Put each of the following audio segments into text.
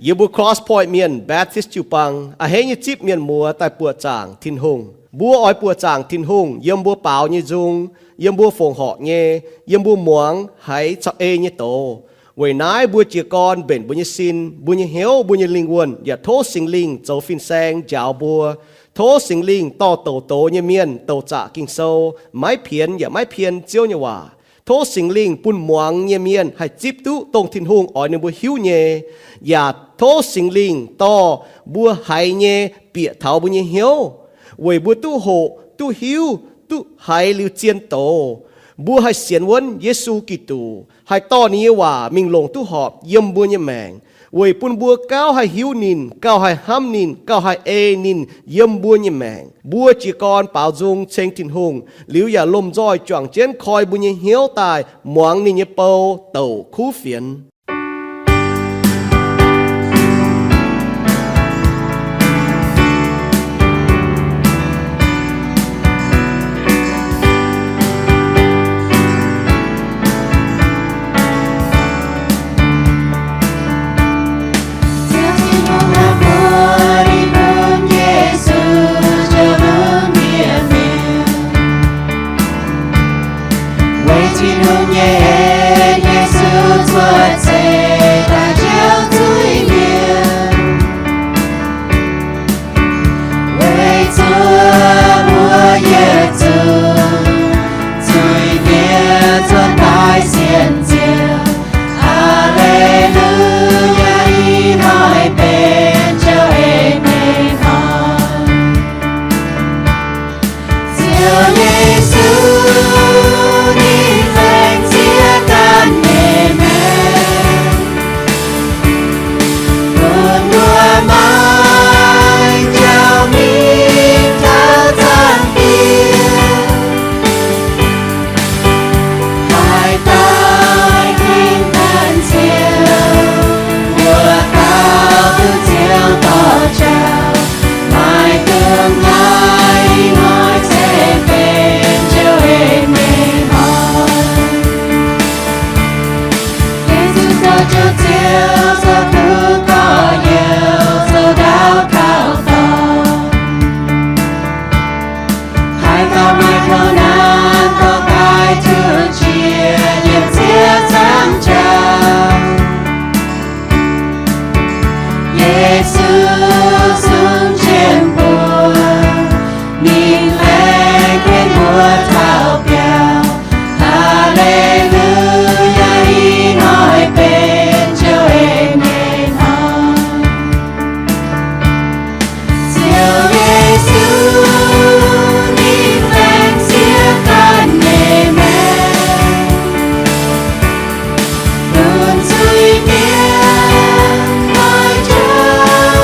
Yie mbuo Cross Point Mienh Baptist jiu-baang a'hneiv nyei zipv mienh muoz daaih buoqc zaangc Tin-Hungh. Mbuo oix buoqc zaangc Tin-Hungh yiem mbuo baaux nyei nzung, yiem mbuo fongc horc nyei, yiem mbuo muangx haiz caux ei nyei doz. Weic naaiv mbuo jiez gorn mbenc mbuo nyei sin, mbuo nyei hnyouv, mbuo nyei lingh wuonh yaac tov Singx Lingh zoux fin-saeng njaaux mbuo. Tov Singx Lingh dorh douc doz nyei mienh douc zaqc Ging-Sou, maiv pienx yaac maiv pien Ziouv nyei waac. Tov Singx Lingh bun muangx nyei mienh haih zipv duqv dongh Tin-Hungh oix ninh mbuo hiuv nyei, yaac tov Singx Lingh dorh mbuo haiz nyei bieqc taux mbuo nyei hnyouv, weic mbuo duqv hoqc, duqv hiuv, duqv haiz liuz zien doz. Mbuo haih sienx wuonv Yesu Giduc, haih dorh ninh nyei waac mingh longc duqv horpc yiem mbuo nyei maengc, weic bun mbuo gauh haih hiuv ninh, gauh haih hnamv ninh, gauh haih ei ninh yiem mbuo nyei maengc. Mbuo jiez gorn baaux nzung ceng Tin-Hungh liuz yaac lomh nzoih juangc jienv koi mbuo nyei hnyouv daaih muangx ninh nyei bou douc kuv fienx. Weic Tin-Hungh nyei en, Yesu cuotv seix daaih njoux zuiz-mienh. Weic zuqc mbuo yietc zungv zuiz-mienh cuotv daaih sienx Ziouv. Aa^le^lu^yaa, ih hnoi benx Ziouv en nyei hnoi. Ziouv Yesu, ninh laengz ziex ganh nyei maengc, bun mbuo maaih njaaux mingh taux Zaangc Diex. Haaix dauh ginv daaih Ziouv, mbuo gauh duqv Ziouv dorh njaaux. Maaih dongh naaiv ih hnoi se benx Ziouv en nyei hnoi. Yesu zoux Ziouv, Ziouv zoux duqv gorx-youz, zoux ndau kaux dorngx. Haaix dauh maaih kouv naanc dorh daaih Ziouv jiex, yiem Ziouv cangv jauv. Yesu zungv jienv mbuo, ninh laengz ken mbuo taux biauv. Aa^le^lu^yaa, ih hnoi benx Ziouv en nyei hnoi. Ziouv Yesu, ninh laengz ziex ganh nyei maengc, bun zuiz-mienh maaih njaaux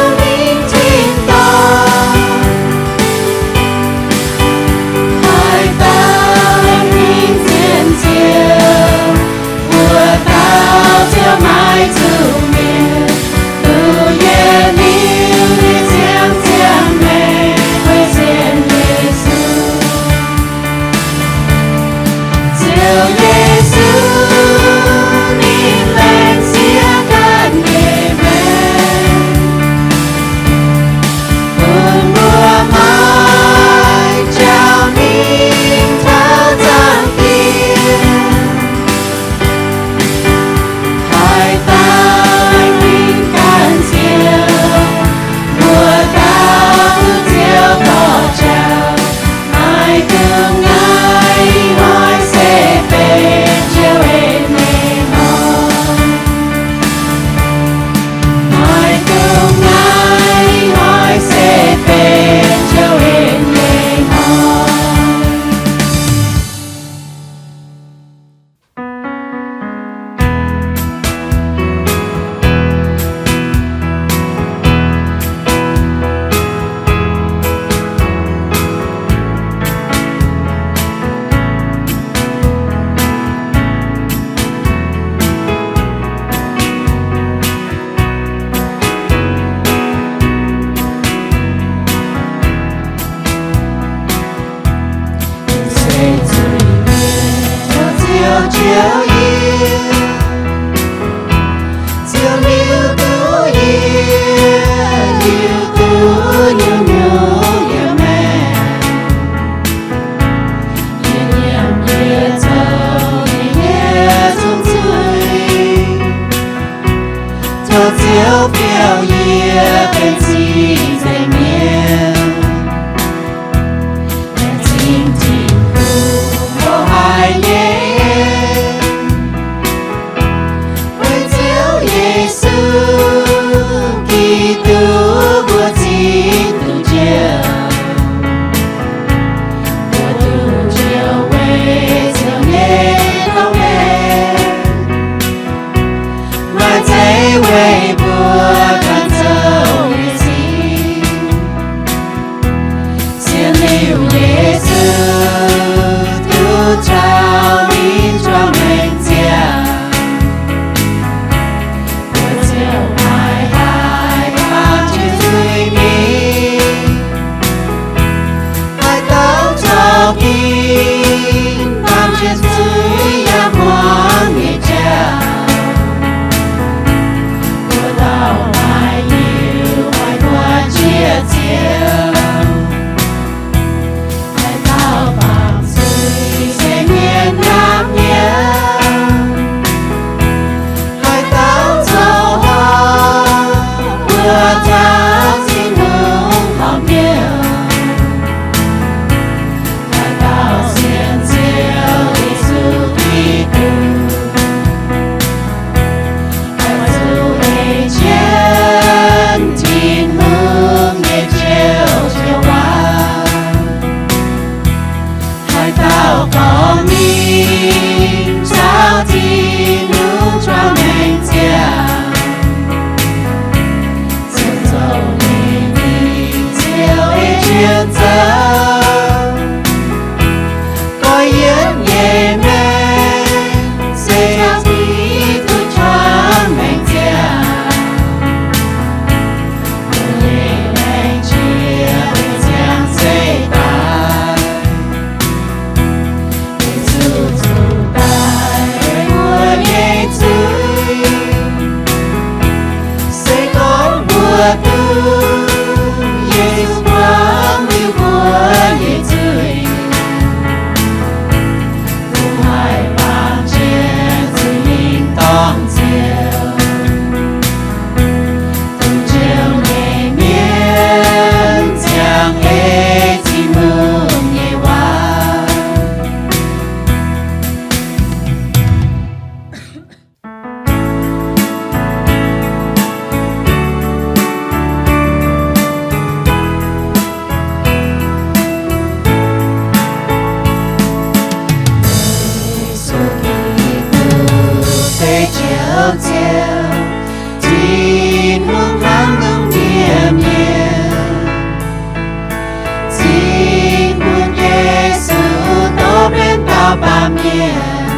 Ziouv fiou yie benx cing-nzengc mienh, laengz zingh Tin-Hungh haiz nyei en. Weic Ziouv Yesu Giduc mbuo cingx duqv njoux, mbuo duqv njoux weic Ziouv nyei gorngv-mengh, maaih zeiv weic mbuo ganh zoux nyei sic. Zien liuz Yesu duqv taux ninh juang maengc ziangh, mbuo ziouc maiv haih baamh jienv zuiz mingh, haih douc corc ginv baamh jienv zuiz yaac muangx nyei jauv. Mbuo dauh maaih liuz haih buatc jiex Ziouv, haih dauh baamh zuiz se mienh hnamv nyei, haih dauh zoux horpc mbuo caux Tin-Hungh horpc nyei, haih dauh sienx Ziouv Yesu Giduc, haih zuqc ei jienv Tin-Hungh nyei joux joux waac. Haaix dauh gorngv ninh caux Tin-Hungh juang maengc ziangh, ziouc zoux ninh nyei Ziouv ei jienv zoux. Goiv yienv nyei maengc se caux Giduc juang maengc ziangh, mbuo nyei maengc jiex benx ziangh zeiv daaih. Weic zuqc zuqc daaih mbuo nyei zuiz, se gorngv mbuo duqv Yesu buangv liuz mbuo nyei zuiz, mbuo haih baamh jiex zuiz nyei dorngx Ziouv. Dongh Ziouv nyei mienh ziangh ei Tin-Hungh nyei waac. Yesu Giduc se Ziouv Ziouv, Tin-Hungh hnamv lungh ndiev mienh. Cing bun Yesu dov benx dauh baamh mienh,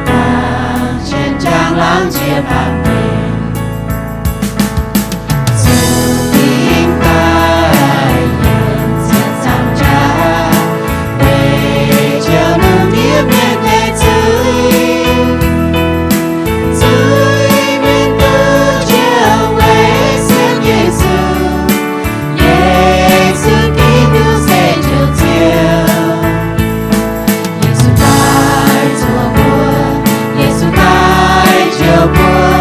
dangh jienv njang-laangc jiex baamh mienh. Zuqc dingc daaih yiem ziepc nzaangc jaax, weic jouh lungh ndiev mienh nyei zuiz. Zuiz-mienh duqv njoux weic sienx Yesu. Yesu Giduc se Njoux Ziouv. Yesu daaih njoux mbuo, Yesu daaih njoux mbuo.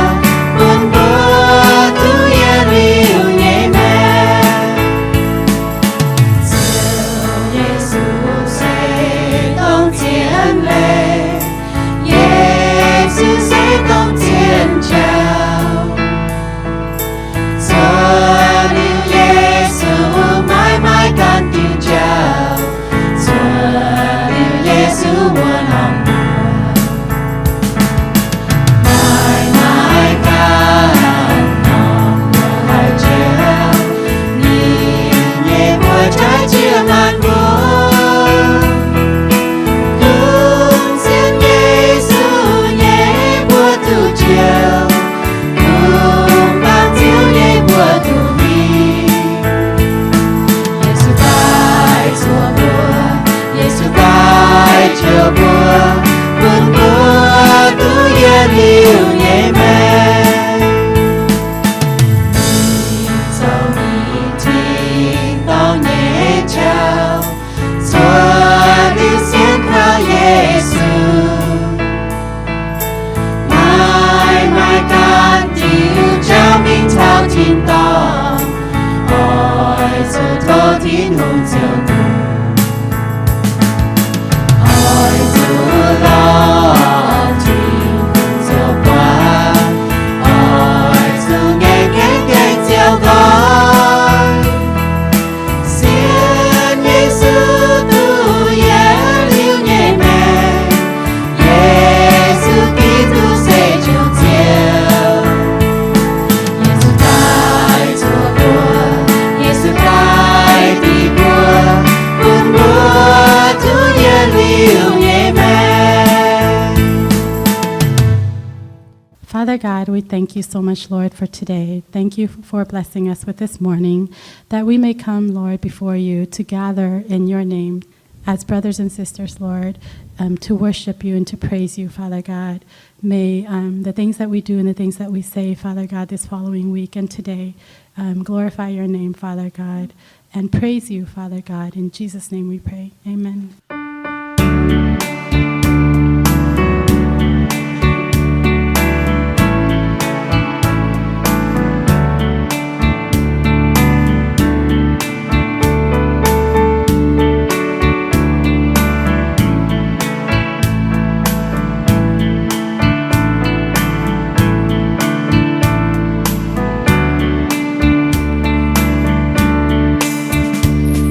God, we thank you so much, Lord, for today. Thank you for blessing us with this morning, that we may come, Lord, before you to gather in your name as brothers and sisters, Lord, um, to worship you and to praise you, Father God. May, um, the things that we do and the things that we say, Father God, this following week and today, um, glorify your name, Father God, and praise you, Father God. In Jesus' name we pray. Amen.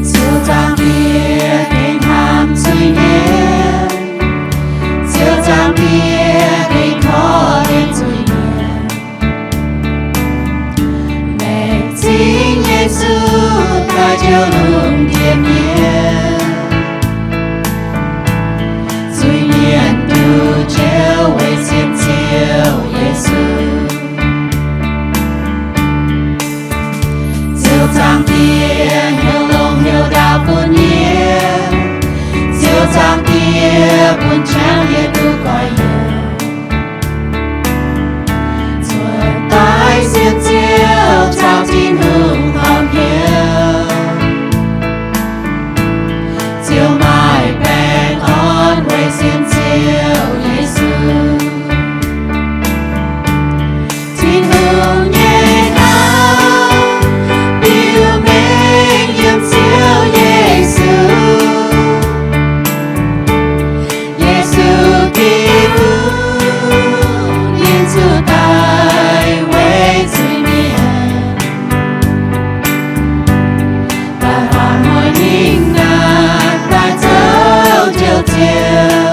Ziouv Zaangc Diex, gengh hnamv zuiz-mienh. Ziouv Zaangc Diex, gengh korv-lienh zuiz-mienh. Laengz zingh Yesu daaih njoux lungh ndiev mienh. Zuiz-mienh duqv njoux weic sienx Ziouv Yesu. Ziouv Zaangc Diex hnyouv longx hnyouv ndaauv bun yie. Ziouv Zaangc Diex bun qangx yie duqv goiv youz. Cuotv daaih sienx Ziouv caux Tin-Hungh horpc hnyouv. Ziouv maaih baengh orn weic sienx Ziouv Yesu. Tin-Hungh nyei hnamv biux mengh yiem Ziouv Yesu. Yesu Giduc, ninh zuqc daic weic zuiz-mienh, daaih faaux hnoi ninh naaic daaih zoux Njoux Ziouv.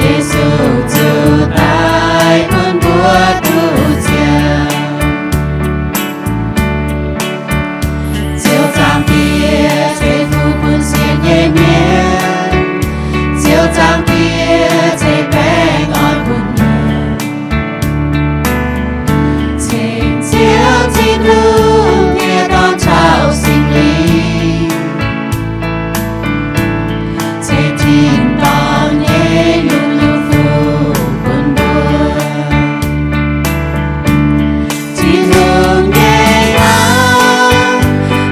Yesu zuqc daic bun mbuo duqv ziangh. Ziouv Zaangc Diex ceix fuqv bun sienx nyei mienh. Ziouv Zaangc Diex ceix baengh orn bun mienh. Ceng Ziouv Tin-Hungh nyei Dorn caux Singx Lingh, ceix tin-dorngh nyei nyungc-nyungc fuqv bun mbuo. Tin-Hungh nyei hnamv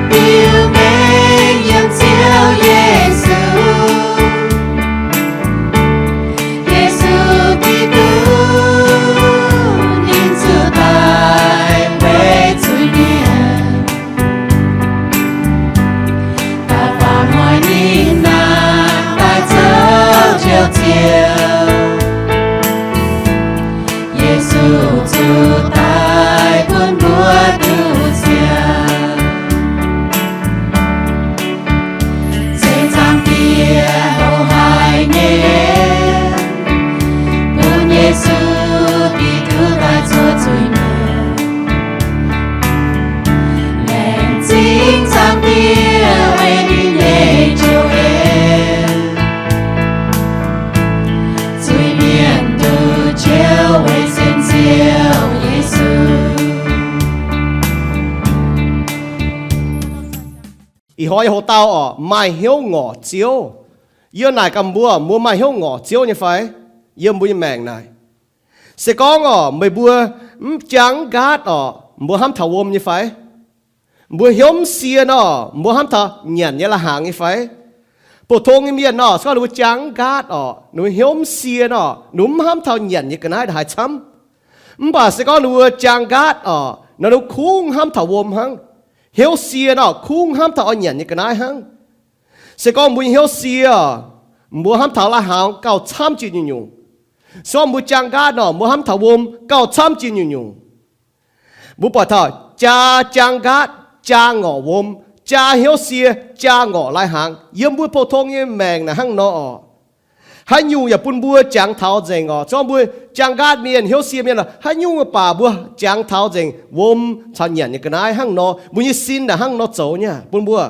biux mengh yiem Ziouv Yesu. Yesu Giduc, ninh zuqc daic weic zuiz-mienh, daaih faaux hnoi ninh naaic daaih zoux Njoux Ziouv. Yesu zuqc daic bun mbuo duqv ziangh. Ceng Zaangc Diex houc haic nyei, bun Yesu Giduc daaih cuotv zuiz-mienh. Laengz zingh Zaangc Diex weic ninh nyei njoux en. Zuiz-mienh duqv njoux weic sienx Ziouv Yesu. Ih hnoi hoc dauh orqc, maaih hnyouv ngorc Ziouv. Yie naaic gaax mbuo, mbuo maaih hnyouv ngorc Ziouv nyei fai? Yiem mbuo nyei maengc naaic. Se gorngv orqc, meih mbuo mv jaang mv nqaatv orqc, mbuo hnamv taux wuom nyei fai? Mbuo hnyouv mv sie nor, mbuo hnamv taux nyanc nyei lai-hnaangx nyei fai? Pou-tong nyei mienh nor, se gorngv ninh mbuo jaang mv nqaatv orqc, ninh mbuo hnyouv mv sie nor, ninh mbuo mv hnamv taux nyanc nyei ga'naaiv ndaaih haaix camv. Mv baac se gorngv ninh mbuo jaang mv nqaatv orqc, nor ninh mbuo kungx hnamv taux wuom hnangv. Hnyouv sie nor, kungx hnamv taux oix nyanc nyei ga'naaiv hnangv. Se gorngv mbuo nyei hnyouv sie orqc, mbuo hnamv taux lai-hnaangx gauh camv jiex nyungc-nyungc. Se gorngv mbuo jaang mv nqaatv nor, mbuo hnamv taux wuom gauh camv jiex nyungc-nyungc. Mbuo buatc taux jaa jaang mv nqaatv, jaa ngorc wuom, jaa hnyouv sie, jaa ngorc lai-hnaangx. Yiem mbuo pou-tong nyei maengc naaic hnangv nor orqc. Haaix nyungc yaac bun mbuo jangx taux nzengc orqc. Se gorngv mbuo jaang mv nqaatv mienh, hnyouv sie mienh, haaix nyungc baac mbuo jangx taux nzengc wuom caux nyanc nyei ga'naaiv hnangv nor. Mbuo nyei sin naaic hnangv nor zoux nyei bun mbuo.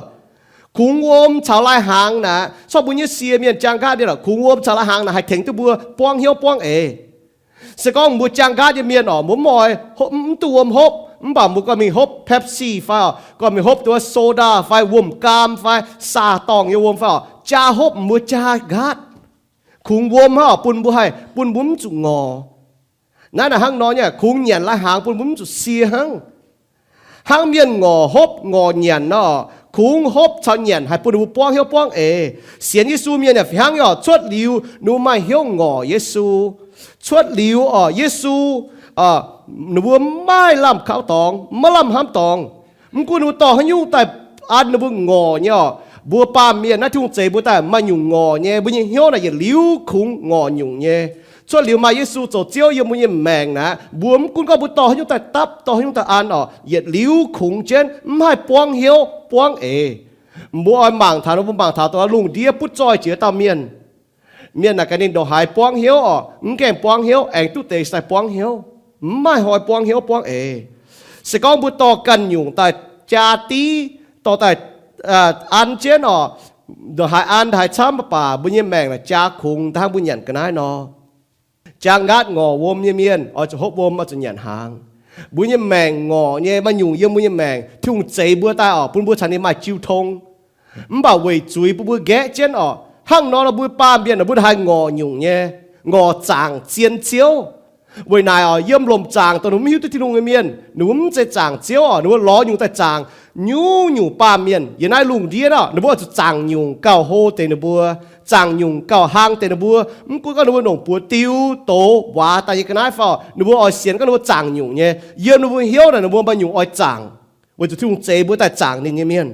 Kungx wuom caux lai-hnaangx naaic, se gorngv mbuo nyei sie mienh jaang mv nqaatv mienh orqc, kungx wuom caux lai-hnaangx naaic haih tengx duqv mbuo buangv hnyouv buangv eix. Se gorngv mbuo jaang nqaatv nyei mienh orqc, mbuo mv oix, mv duqv wuom hopv, mv baac mbuo gorngv mingh hopv Pepsi fai orqc, gorngv mingh hopv duqv soda fai wuom-gaam fai saah-dorngh nyei wuom fai orqc, jaa hopv mbuo jaa nqaatv. Kungx wuom hnangv orqc, bun mbuo haih, bun mbuo mv zuqc ngorc. Naaiv naaic hnangv nor nyei, kungx nyanc lai-hnaangx bun mbuo mv zuqc sie hnangv. Hnangv mienh ngorc hopv ngorc nyanc nor, kungx hopv caux nyanc haih bun ninh mbuo buangv hnyouv buangv eix. Sienx Yesu mienh yaac fih hnangv nyei orqc, cuotv liuz ninh mbuo maaih hnyouv ngorc Yesu. Cuotv liuz orqc, Yesu, ninh mbuo maiv lamh kaux dorngx, maiv lamh hnamv dorngx. Mv gunv ninh mbuo dorh haaix nyungc daaih an ninh mbuo ngorc nyei orqc, mbuo baamh mienh naaiv Tin-Hungh zeix mbuo daaih maaih nyungc ngorc nyei, mbuo nyei hnyouv naaic yietc liuz kungx ngorc nyungc nyei. Cuotv liuz maaih Yesu zoux Ziouv yiem mbuo nyei maengc naaic, mbuo mv gunv gorngv mbuo dorh haaix nyungc daaih dapv, dorh haaix nyungc daaih an orqc, yietc liuz kungx jienv mv haih buangv hnyouv buangv eix. Mbuo oix mangc taux, mbuo mangc taux dongh lungh ndiev butv zoih jiex dauh mienh. Mienh naaic gaax ninh ndongc haaix buangv hnyouv orqc, mv gaengh buangv hnyouv, aengx duqv deix sai buangv hnyouv. Mv maaih hnoi buangv hnyouv buangv eix. Se gorngv mbuo dorh ganh nyungc daaih jaa div, dorh daaih an jienv orqc, ndongc haaix an haaix camv mv baac mbuo nyei maengc naaic jaa kungx daaih hnangv mbuo nyanc ga'naaiv nor. Jaang nqaatv ngorc wuom nyei mienh oix zuqc hopv wuom, oix zuqc nyanc hnaangx. Mbuo nyei maengc ngorc nyei, maaih nyungc yiem mbuo nyei maengc Tin-Hungh zeix mbuo daaih orqc, bun mbuo caux ninh maaih jiu tong. Mv baac weic zuiz bun mbuo nqaeqv jienv orqc, hnangv nor nor mbuo baamh mienh naaic mbuo haih ngorc nyungc nyei, ngorc zaangc zien Ziouv. Weic naaic orqc, yiem lomc zaangc dongh ninh mbuo mv hiuv duqv Tin-Hungh nyei mienh, ninh mbuo mv zeiz zaangc Ziouv orqc, ninh mbuo lorz nyungc daaih zaangc. Nyungc-nyungc baamh mienh yiem naaiv lungh ndiev orqc, ninh mbuo oix zuqc zaangc nyungc gauh hlo deix ninh mbuo, zaangc nyungc gauh hlang deix ninh mbuo. Mv gunv gorngv ninh mbuo longc buoz diu, doz, waac daaih nyei ga'naaiv fai orqc, ninh mbuo oix sienx gorngv ninh mbuo zaangc nyungc nyei. Yiem ninh mbuo hnyouv naaic ninh mbuo maaih nyungc oix zaangc, weic zuqc Tin-Hungh zeix mbuo daaih zaangc ninh nyei mienh.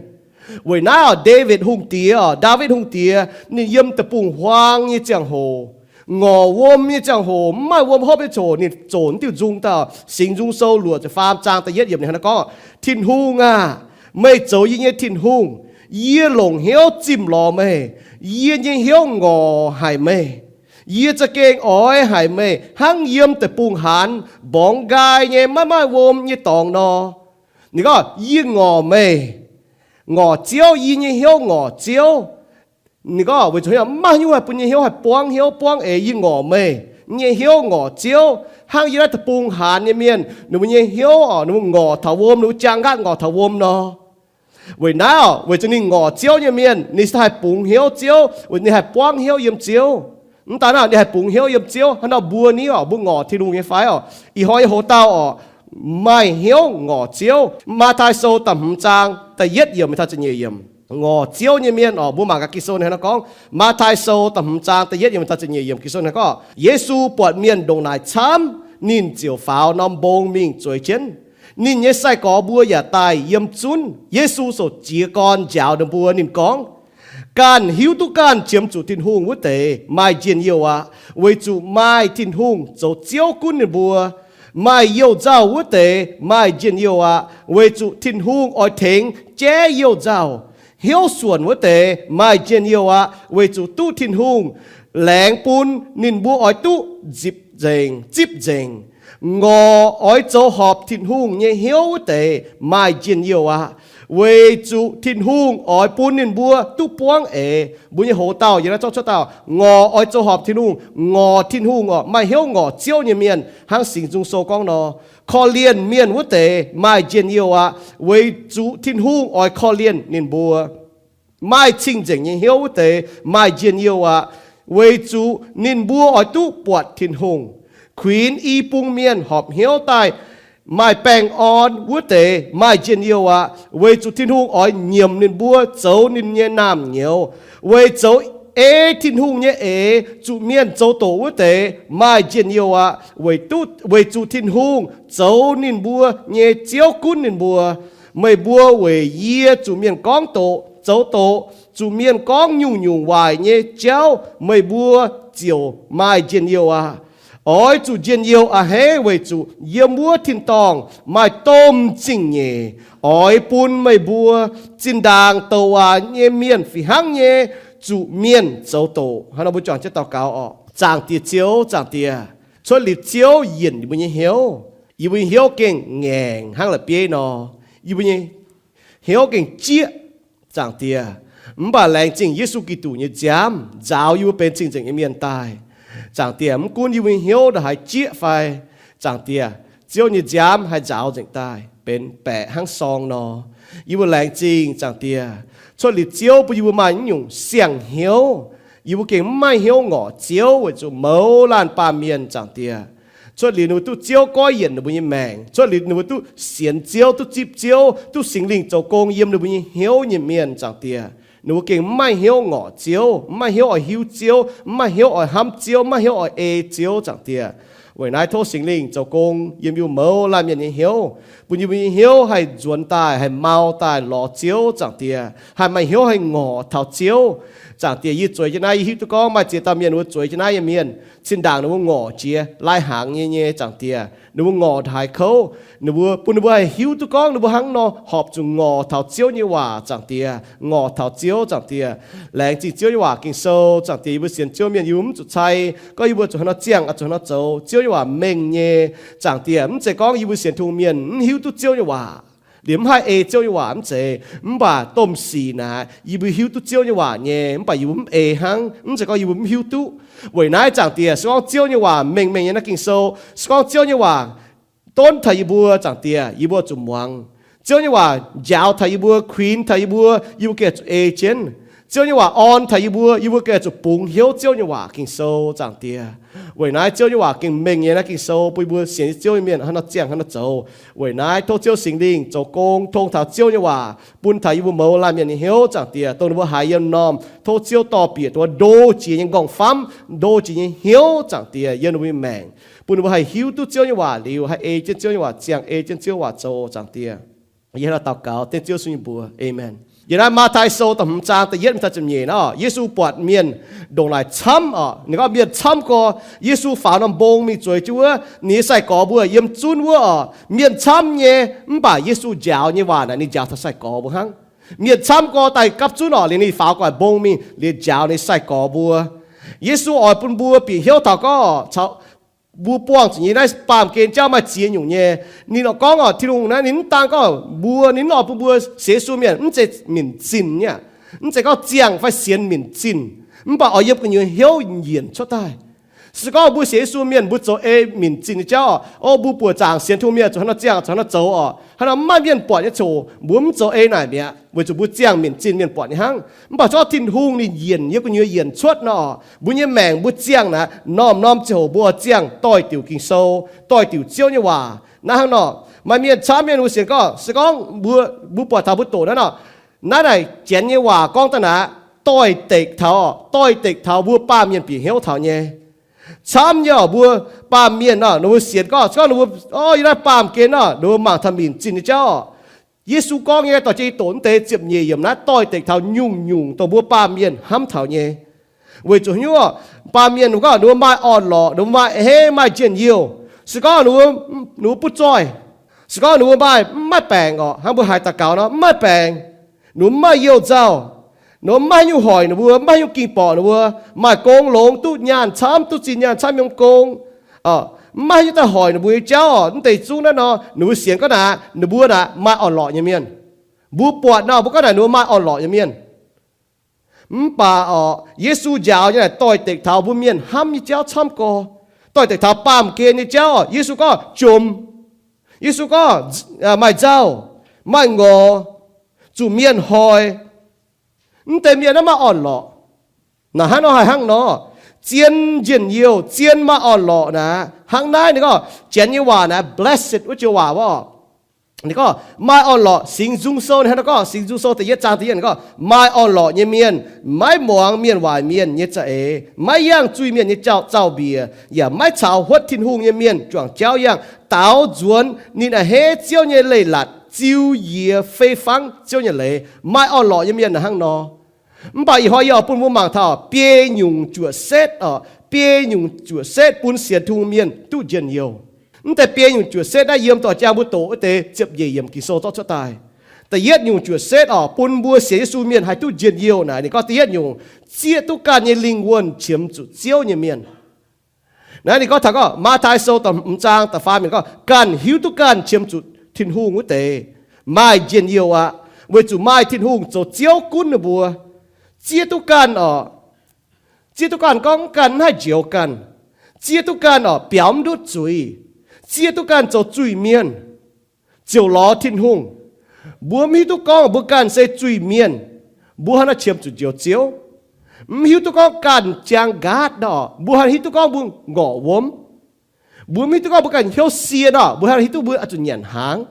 Weic naaiv orqc, Ndaawitv Hungh Diex orqc, Ndaawitv Hungh Diex ninh yiem deic-bung-huaang nyei ziangh hoc, ngorc wuom nyei ziangh hoc, mv maaih wuom hopv nyei ziangh hoc, ninh zoqc diuh nzung daaih. Singx Nzung Sou luoqc ziepc faam zaang da'yietv yiemc ninh hnangv naaiv gorngv, Tin-Hungh aah! Meih zoux yie nyei Tin-Hungh. Yie longc hnyouv zimh lorz meih. Yie nyei hnyouv ngorc haic meih. Yie za'gengh oix haic meih hnangv yiem deic-bung-haanz mborngz nqaai nyei maiv maaih wuom nyei dorngx nor. Ninh gorngv, Yie ngorc meih. Ngorc Ziouv, yie nyei hnyouv ngorc Ziouv. Ninh gorngv, Weic zuqc mv maaih haaix nyungc haih bun nyei hnyouv haih buangv hnyouv buangv eix. Yie ngorc meih. Yie nyei hnyouv ngorc Ziouv. Hnangv yie naaiv deic-bung-haanz nyei mienh ninh mbuo nyei hnyouv orqc, ninh mbuo ngorc taux wuom, ninh mbuo jaang nqaatv ngorc taux wuom nor. Weic naaiv orqc, weic zuqc ninh ngorc Ziouv nyei mienh, ninh se haih bungx hnyouv Ziouv, weic ninh haih buangv hnyouv yiem Ziouv. Mv daan naaiv, ninh haih bungx hnyouv yiem Ziouv. Hnangv nor mbuo ni orqc, mbuo ngorc Tin-Hungh nyei fai orqc? Ih hnoi nyei hoc-dauh orqc, maaih hnyouv ngorc Ziouv. Matv^taai Sou da'hmz zaang da'yietv yiemc taux ziepc nyeic yiemc. Ngorc Ziouv nyei mienh orqc, mbuo mangc gaax Ging-Sou hnangv naaiv gorngv. Matv^taai Sou da'hmz zaang da'yietv yiemc taux ziepc nyeic yiemc Ging-Sou hnangv gorngv, Yesu buatc mienh ndongc naaic camv, ninh ziouc faaux norm mbong mingh zueiz jienv. Ninh nyei sai-gorx mbuo yaac daaih yiem zunv. Yesu ziouc jiez gorn njaaux ninh mbuo. Ninh gorngv, Ganh hiuv duqv ganh qiemx zuqc Tin-Hungh wuov deix maaih njien-youh aqv, weic zuqc maaih Tin-Hungh zoux Ziouv gunv ninh mbuo. Maaih youh nzauh wuov deix maaih njien-youh aqv, weic zuqc Tin-Hungh oix tengx jaiv youh nzauh. Hnyouv suonc wuov deix maaih njien-youh aqv, weic zuqc duqv Tin-Hungh laengz bun ninh mbuo oix duqv nzipc nzengc, zipv nzengc. Ngorc oix zoux horpc Tin-Hungh nyei hnyouv wuov deix maaih njien-youh aqv, weic zuqc Tin-Hungh oix bun ninh mbuo duqv buangv eix. Mbuo nyei hoc-dauh yiem naaiv zorqv cuotv dauh, ngorc oix zoux horpc Tin-Hungh, ngorc Tin-Hungh orqc, maaih hnyouv ngorc Ziouv nyei mienh, hnangv Singx Nzung Sou gorngv nor, korv-lienh mienh wuov deix maaih njien-youh aqv, weic zuqc Tin-Hungh oix korv-lienh ninh mbuo. Maaih cing-nzengc nyei hnyouv wuov deix maaih njien-youh aqv, weic zuqc ninh mbuo oix duqv buatc Tin-Hungh. Kuinx i bung mienh horpc hnyouv daaih maaih baengh orn wuov deix maaih njien-youh aqv, weic zuqc Tin-Hungh oix nyiemc ninh mbuo zoux ninh nyei naamh nyouz. Weic zoux ei Tin-Hungh nyei eix zuqc mienh zoux doqc wuov deix maaih njien-youh aqv, weic zuqc Tin-Hungh zoux ninh mbuo nyei Ziouv gunv ninh mbuo. Meih mbuo weic yie zuqc mienh gorngv doqc, zoux doqc, zuqc mienh gorngv nyungc-nyungc waaic nyei jauv, meih mbuo ziouc maaih njien-youh aqv. Oix zuqc njien-youh a'hneiv weic zuqc yiem wuov tin-dorngh maaih domh zingh nyeic oix bun meih mbuo zinh ndaangc douc waac nyei mienh fih hnangv nyei zuqc mienh zoux doqc. Hnangv nor mbuo juangc jienv daux gaux orqc. Zaangc Diex Ziouv, Zaangc Diex, cuotv liuz Ziouv yienc yie mbuo nyei hnyouv, yie mbuo nyei hnyouv gengh ngaengc hnangv la'bieiv nor. Yie mbuo nyei hnyouv gengh jieqv, Zaangc Diex. Mv baac laengz zingh Yesu Giduc nyei nziaamv nzaaux yie mbuo benx cing-nzengc nyei mienh daaih. Zaangc Diex, mv gunv yie mbuo nyei hnyouv ndongc haaix jieqv fai, Zaangc Diex, Ziouv nyei nziaamv haih nzaaux nzengc daaih benx baeqc hnangv sorng nor. Yie mbuo laengz zingh, Zaangc Diex, cuotv liuz Ziouv bun yie mbuo maaih naaiv nyungc siang-hnyouv. Yie mbuo gengh mv maaih hnyouv ngorc Ziouv weic zuqc mouz laanh baamh mienh, Zaangc Diex, cuotv liuz ninh mbuo duqv Ziouv goiv yienc ninh mbuo nyei maengc, cuotv liuz ninh mbuo duqv sienx Ziouv, duqv zipv Ziouv, duqv Singx Lingh zoux gong yiem ninh mbuo nyei hnyouv nyei mienh, Zaangc Diex, ninh mbuo gengh mv maaih hnyouv ngorc Ziouv, mv maaih hnyouv oix hiuv Ziouv, mv maaih hnyouv oix hnamv Ziouv, mv maaih hnyouv oix ei Ziouv, Zaangc Diex. Weic naaiv tov Singx Lingh zoux gong yiem yie mbuo mouz laanh mienh nyei hnyouv, bun yie mbuo nyei hnyouv haih nzuonx daaih, haih mau daaih lorz Ziouv, Zaangc Diex, haih maaih hnyouv haih ngorc taux Ziouv. Zaangc Diex, yie zueiz jienv naaiv, yie hiuv duqv gorngv maaih ziex dauh mienh ninh mbuo zueiz jienv naaiv nyei mienh, zinh ndaangc ninh mbuo ngorc jiex lai-hnaangx nyei, nyei, Zaangc Diex, ninh mbuo ngorc ndongc haaix kouv, ninh mbuo, bun ninh mbuo haih hiuv duqv gorngv ninh mbuo hnangv nor horpc zuqc ngorc taux Ziouv nyei waac, Zaangc Diex, ngorc taux Ziouv, Zaangc Diex. Laengz zingh Ziouv nyei waac, Ging-Sou, Zaangc Diex, yie mbuo sienx Ziouv mienh yie mbuo mv zuqc cai gorngv yie mbuo zuqc haaix nor ziangh, zuqc haaix nor zoux. Ziouv nyei waac mengh nyei, Zaangc Diex. Mv zeiz gorngv yie mbuo sienx Tin-Hungh mienh mv hiuv duqv Ziouv nyei waac liuz mv haih ei Ziouv nyei waac, mv zeiz. Mv baac domh sic naaic yie mbuo hiuv duqv Ziouv nyei waac nyei, mv baac yie mbuo mv ei hnangv. Mv zeiz gorngv yie mbuo mv hiuv duqv. Weic naaiv, Zaangc Diex, se gorngv Ziouv nyei waac mengh mengh nyei naaiv Ging-Sou, se gorngv Ziouv nyei waac donv taux yie mbuo, Zaangc Diex, yie mbuo zuqc muangx. Ziouv nyei waac njaaux taux yie mbuo, kuinx taux yie mbuo, yie mbuo gengh zuqc ei jienv. Ziouv nyei waac orn taux yie mbuo, yie mbuo gengh zuqc bungx hnyouv Ziouv nyei waac, Ging-Sou, Zaangc Diex. Weic naaiv Ziouv nyei waac gengh mengh nyei naaiv Ging-Sou bun yie mbuo sienx Ziouv nyei mienh haaix nor ziangh haaix nor zoux. Weic naaiv tov Ziouv Singx Lingh zoux gong tong taux Ziouv nyei waac bun taux yie mbuo mouz laanh mienh nyei hnyouv, Zaangc Diex, dongh ninh mbuo haiz yiem norm, tov Ziouv dorh bieqc dongh ndo jiex nyei nqorngv-famv, ndo jiex nyei hnyouv, Zaangc Diex, yiem ninh mbuo nyei maengc, bun ninh mbuo haih hiuv duqv Ziouv nyei waac liuz, haih ei jienv Ziouv nyei waac ziangh, ei jienv Ziouv waac zoux, Zaangc Diex. Yie hnangv naaiv daux gaux dengv Ziouv Yesu nyei mbuox, aamen. Yiem naaiv Matv^taai Sou da'hmz zaang da'yietv mingh taux ziepc nyeic naaiv, Yesu buatc mienh ndongc naaic camv oc. Ninh gorngv mienh camv gorx, Yesu faaux norm mbong mingh zueiz jienv wuov, ninh nyei sai-gorx mbuo yiem zunv wuov oc. Mienh camv nyei, mv baac Yesu njaaux nyei waac naaic ninh njaaux taux sai-gorx mbuo hnangv. Mienh camv gorx daaih gapv zunv oc, liuz ninh faaux gu'nguaaic mbong mingh liuz njaaux ninh sai-gorx mbuo. Yesu oix bun mbuo bieqc hnyouv taux gorngv, mbuo buangh zuqc nyei naaiv baamh gen jauv maaih ziex nyungc nyei. Ninh oix gorngv oc, Tin-Hungh naaiv ninh mv daan gorngv mbuo, ninh mv oix bun mbuo sienx Yesu mienh mv zeiz minc zinh nyei aqv. Mv zeiz gorngv ziangh fai sienx minc zinh, mv baac oix yiem gu'nyuoz hnyouv nyienc cuotv daaih. Se gorngv mbuo sienx Yesu mienh mbuo zoux ei minc zinh nyei jauv oc, o, mbuo buoqc zaangc sienx Tin-Hungh mienh zuqc haaix nor ziangh zuqc haaix nor zoux oc, haaix nor mv maaih mienh buatc nyei ziangh hoc mbuo mv zoux ei naaic mi'aqv, weic zuqc mbuo ziangh minc zinh mienh buatc nyei hnangv. Mv baac se gorngv Tin-Hungh ninh yienc yiem gu'nyuoz yienc cuotv nor, mbuo nyei maengc mbuo ziangh naaic, norm-norm ziangh hoc mbuo ziangh doix-diuc Ging-Sou, doix-diuc Ziouv nyei waac. Naaiv hnangv nor, maaih mienh camv mienh mbuo sienx gorngv, se gorngv mbuo, mbuo buatc taux mbuo doqc naaiv nor, naaiv naaic Janx nyei waac gorngv daaih naaic, doix-dekc taux, doix-dekc taux mbuo baamh mienh bieqc hnyouv taux nyei. Camv nyei oc, mbuo baamh mienh nor, ninh mbuo sienx gorngv, se gorngv ninh mbuo, o, yiem naaiv baamh gen nor, ninh mbuo mangc taux minc zinh nyei jauv oc. Yesu gorngv nyei dorh jienv yie doqc mv deix ziepc nyeic yiemc naaiv doix-dekc taux nyungc-nyungc dongh mbuo baamh mienh hnamv taux nyei. Weic zuqc hnyouv, baamh mienh ninh mbuo gorngv ninh mbuo maaih orn-lorqc, ninh mbuo maaih a'hneiv, maaih njien-youh. Se gorngv ninh mbuo, ninh mbuo butv zoih, se gorngv ninh mbuo maaih, mv maaih baengc oc, hnangv mbuo haiz daux gaux nor, mv maaih baengc, ninh mbuo mv maaih youh nzauh, ninh mbuo mv maaih haaix nyungc hoic ninh mbuo, mv maaih haaix nyungc ging borqc ninh mbuo, maaih gong longx, duqv nyaanh camv, duqv zinh nyaanh camv yiem gong, mv maaih haaix nyungc daaih hoic ninh mbuo nyei jauv oc. Mv deix zungv naaiv nor, ninh mbuo sienx gorngv naaic, ninh mbuo naaic maaih orn-lorqc nyei mienh. Mbuo buatc nor, mbuo gorngv naaic ninh mbuo maaih orn-lorqc nyei mienh. Mv baac oc, Yesu njaaux nyei naaic doix-dekc taux mbuo mienh hnamv nyei jauv camv gorx, doix-dekc taux baamh gen nyei jauv oc. Yesu gorngv jomc, Yesu gorngv maaih nzauh, maaih ngorc, zuqc mienh hoic. Mv deix mienh naaiv maaih orn-lorqc. Naaic hnangv nor haih hnangv nor, zien njien-youh, zien maaih orn-lorqc naaic. Hnangv naaiv ninh gorngv Janx nyei waac naaic blessed wuov joux waac oc. Ninh gorngv maaih orn-lorqc, Singx Nzung Sou ninh hnangv nor gorngv, Singx Nzung Sou da'yietv zaang da'yietv ninh gorngv, maaih orn-lorqc nyei mienh maiv muangx mienh waaic mienh nyei za'eix, maiv yangh zuiz-mienh nyei jauv, zaux-mbiec, yaac maiv caux huotv Tin-Hungh nyei mienh juangc jauv yangh. Daaux nzuonx ninh a'hneiv Ziouv nyei leiz-latc, ziux njiec fei fangv Ziouv nyei leiz. Maaih orn-lorqc nyei mienh naaic hnangv nor. Mv baac ih hnoi yie oix bun mbuo mangc taux biei nyungc juoqc setv oc, biei nyungc juoqc setv bun sienx Tin-Hungh mienh duqv njien-youh. Mv deix biei nyungc juoqc setv naaiv yiem dorh jang mbuo doqc wuov deix ziepc nyeic yiemc Ging-Sou zorqv cuotv daaih. Da'yietv nyungc juoqc setv oc, bun mbuo sienx Yesu mienh haih duqv njien-youh naaic, ninh gorngv da'yietv nyungc, zieqv duqv ganh nyei lingh wuonh qiemx zuqc Ziouv nyei mienh. Naaiv ninh gorngv taux gorngv Matv^taai Sou da'hmz zaang da'faam yiemc gorngv ganh hiuv duqv ganh qiemx zuqc Tin-Hungh wuov deix maaih njien-youh aqv, weic zuqc maaih Tin-Hungh zoux Ziouv gunv ninh mbuo. Zieqv duqv ganh oc, Zieqv duqv ganh gorngv ganh mv haih njoux ganh. Zieqv duqv ganh orqc, biaux mv ndutv zuiz. Zieqv duqv ganh zoux zuiz-mienh, ziouc lorz Tin-Hungh. Mbuo mv hiuv duqv gorngv mbuo ganh se zuiz-mienh, mbuo hnangv naaiv qiemx zuqc njoux Ziouv. Mv hiuv duqv gorngv ganh jaang nqaatv orqc, mbuo hnangv hiuv duqv gorngv mbuo ngorc wuom. Mbuo mv hiuv duqv gorngv mbuo ganh hnyouv sie orqc, mbuo hnangv hiuv duqv mbuo oix zuqc nyanc hnaangx.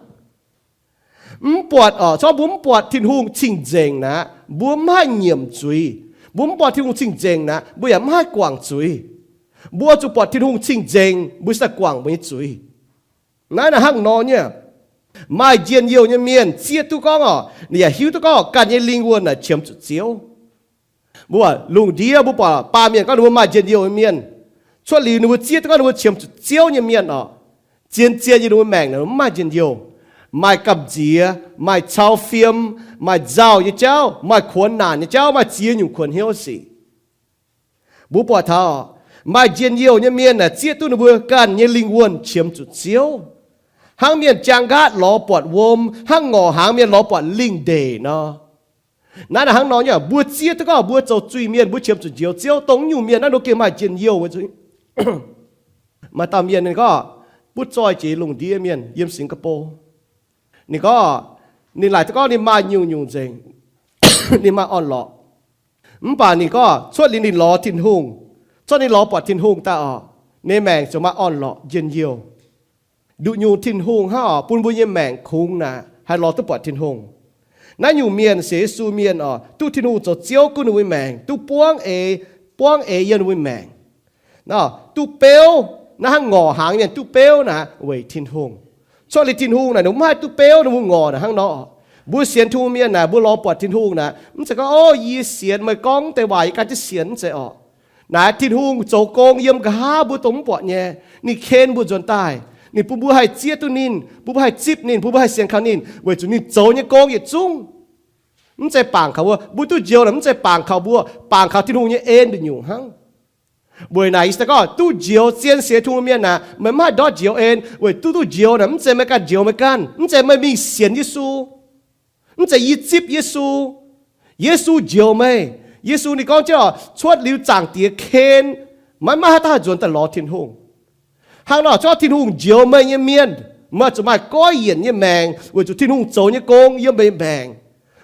Mv buatc orqc, corc mbuo mv buatc Tin-Hungh cing-nzengc naaic, mbuo mv haih nyiemc zuiz. Mbuo mv buatc Tin-Hungh cing-nzengc naaic, mbuo yaac mv haih guangc zuiz. Mbuo zuqc buatc Tin-Hungh cing-nzengc, mbuo cingx daaih guangc mbuo nyei zuiz. Naaiv naaic hnangv nor nyei. Maaih njien-youh nyei mienh zieqv duqv gorngv orqc, ninh yaac hiuv duqv gorngv ganh nyei lingh wuonh naaic qiemx zuqc Ziouv. Mbuo lungh ndiev mbuo buatc baamh mienh gorngv ninh mbuo maaih njien-youh nyei mienh, cuotv liuz ninh mbuo zieqv duqv gorngv ninh mbuo qiemx zuqc Ziouv nyei mienh orqc, zien-zien yiem ninh mbuo maengc naaic mv maaih njien-youh, maaih gamh nziex, maaih cau fiem, maaih nzauh nyei jauv, maaih kuonx naanc nyei jauv, maaih ziex nyungc kuonx hnyouv sic. Mbuo buatc taux maaih njien-youh nyei mienh naaic zieqv duqv ninh mbuo ganh nyei lingh wuonh qiemx zuqc Ziouv, hnangv mienh jaang nqaatv lorz buatc wuom, hnangv ngorc hnaangx mienh lorz buatc lingh ndeic nor. Naaiv naaic hnangv nor nyei, mbuo zieqv duqv gorngv mbuo zoux zuiz-mienh, mbuo qiemx zuqc njoux Ziouv. Dongh nyungc mienh naaiv ninh gengh maaih njien-youh. Maaih dauh mienh ninh gorngv butv zoih jiex lungh ndiev mienh yiem Singapore. Ninh gorngv ninh laaic duqv gorngv ninh maaih nyungc-nyungc nzengc, ninh maaih orn-lorqc. Mv baac ninh gorngv cuotv liuz ninh lorz Tin-Hungh, cuotv ninh lorz buatc Tin-Hungh daaih orqc, ninh maengc ziouc maaih orn-lorqc njien-youh. Nduqc nyungc Tin-Hungh hnangv orqc bun mbuo nyei maengc kungx naaic haih lorz duqv buatc Tin-Hungh. Naaiv nyungc mienh sienx Yesu mienh orqc, duqv Tin-Hungh zoux Ziouv gunv ninh mbuo maengc, duqv buangv eix, buangv eix yiem ninh mbuo maengc. Duqv beuv, naaiv hnangv ngorc hnaangx mienh duqv beuv naaic weic Tin-Hungh. Cuotv liuz Tin-Hungh naaic ninh mbuo mv haih duqv beuv ninh mbuo ngorc naaic hnangv nor. Mbuo sienx Tin-Hungh mienh naaic, mbuo lorz buatc Tin-Hungh naaic, mv zeiz gorngv, o, yie sienx, meih gorngv deix waac yie ganh jienv sienx, mv zeiz orqc. Naaiv Tin-Hungh zoux gong yiem nqa'haav mbuo dongh mv buatc nyei. Ninh ken mbuo nzuonx daaih. Ninh bun mbuo haih zieqv duqv ninh, bun mbuo haih zipv ninh, bun mbuo haih sienx kaux ninh, weic zuqc ninh zoux nyei gong yietc zungv mv zeiz bangc kaux mbuo. Mbuo duqv njoux naaic mv zeiz bangc kaux mbuo, bangc kaux Tin-Hungh nyei en nduqc nyungc hnangv. Weic naaic yie se gorngv duqv njoux zien sienx Tin-Hungh mienh naaic, meih mv haih ndortv njoux en, weic duqv duqv njoux naaic mv zeiz meih ganh njoux meih ganh, mv zeiz meih mingh sienx Yesu, mv zeiz yie zipv Yesu. Yesu njoux meih. Yesu ninh gorngv jienv orqc, cuotv liuz Zaangc Diex ken, maiv maaih haaix dauh haih nzuonx daaih lorz Tin-Hungh. Hnangv nor, corc Tin-Hungh njoux meih nyei mienh, meih zuqc maaih goiv yienc nyei maengc weic zuqc Tin-Hungh zoux nyei gong yiem meih maengc.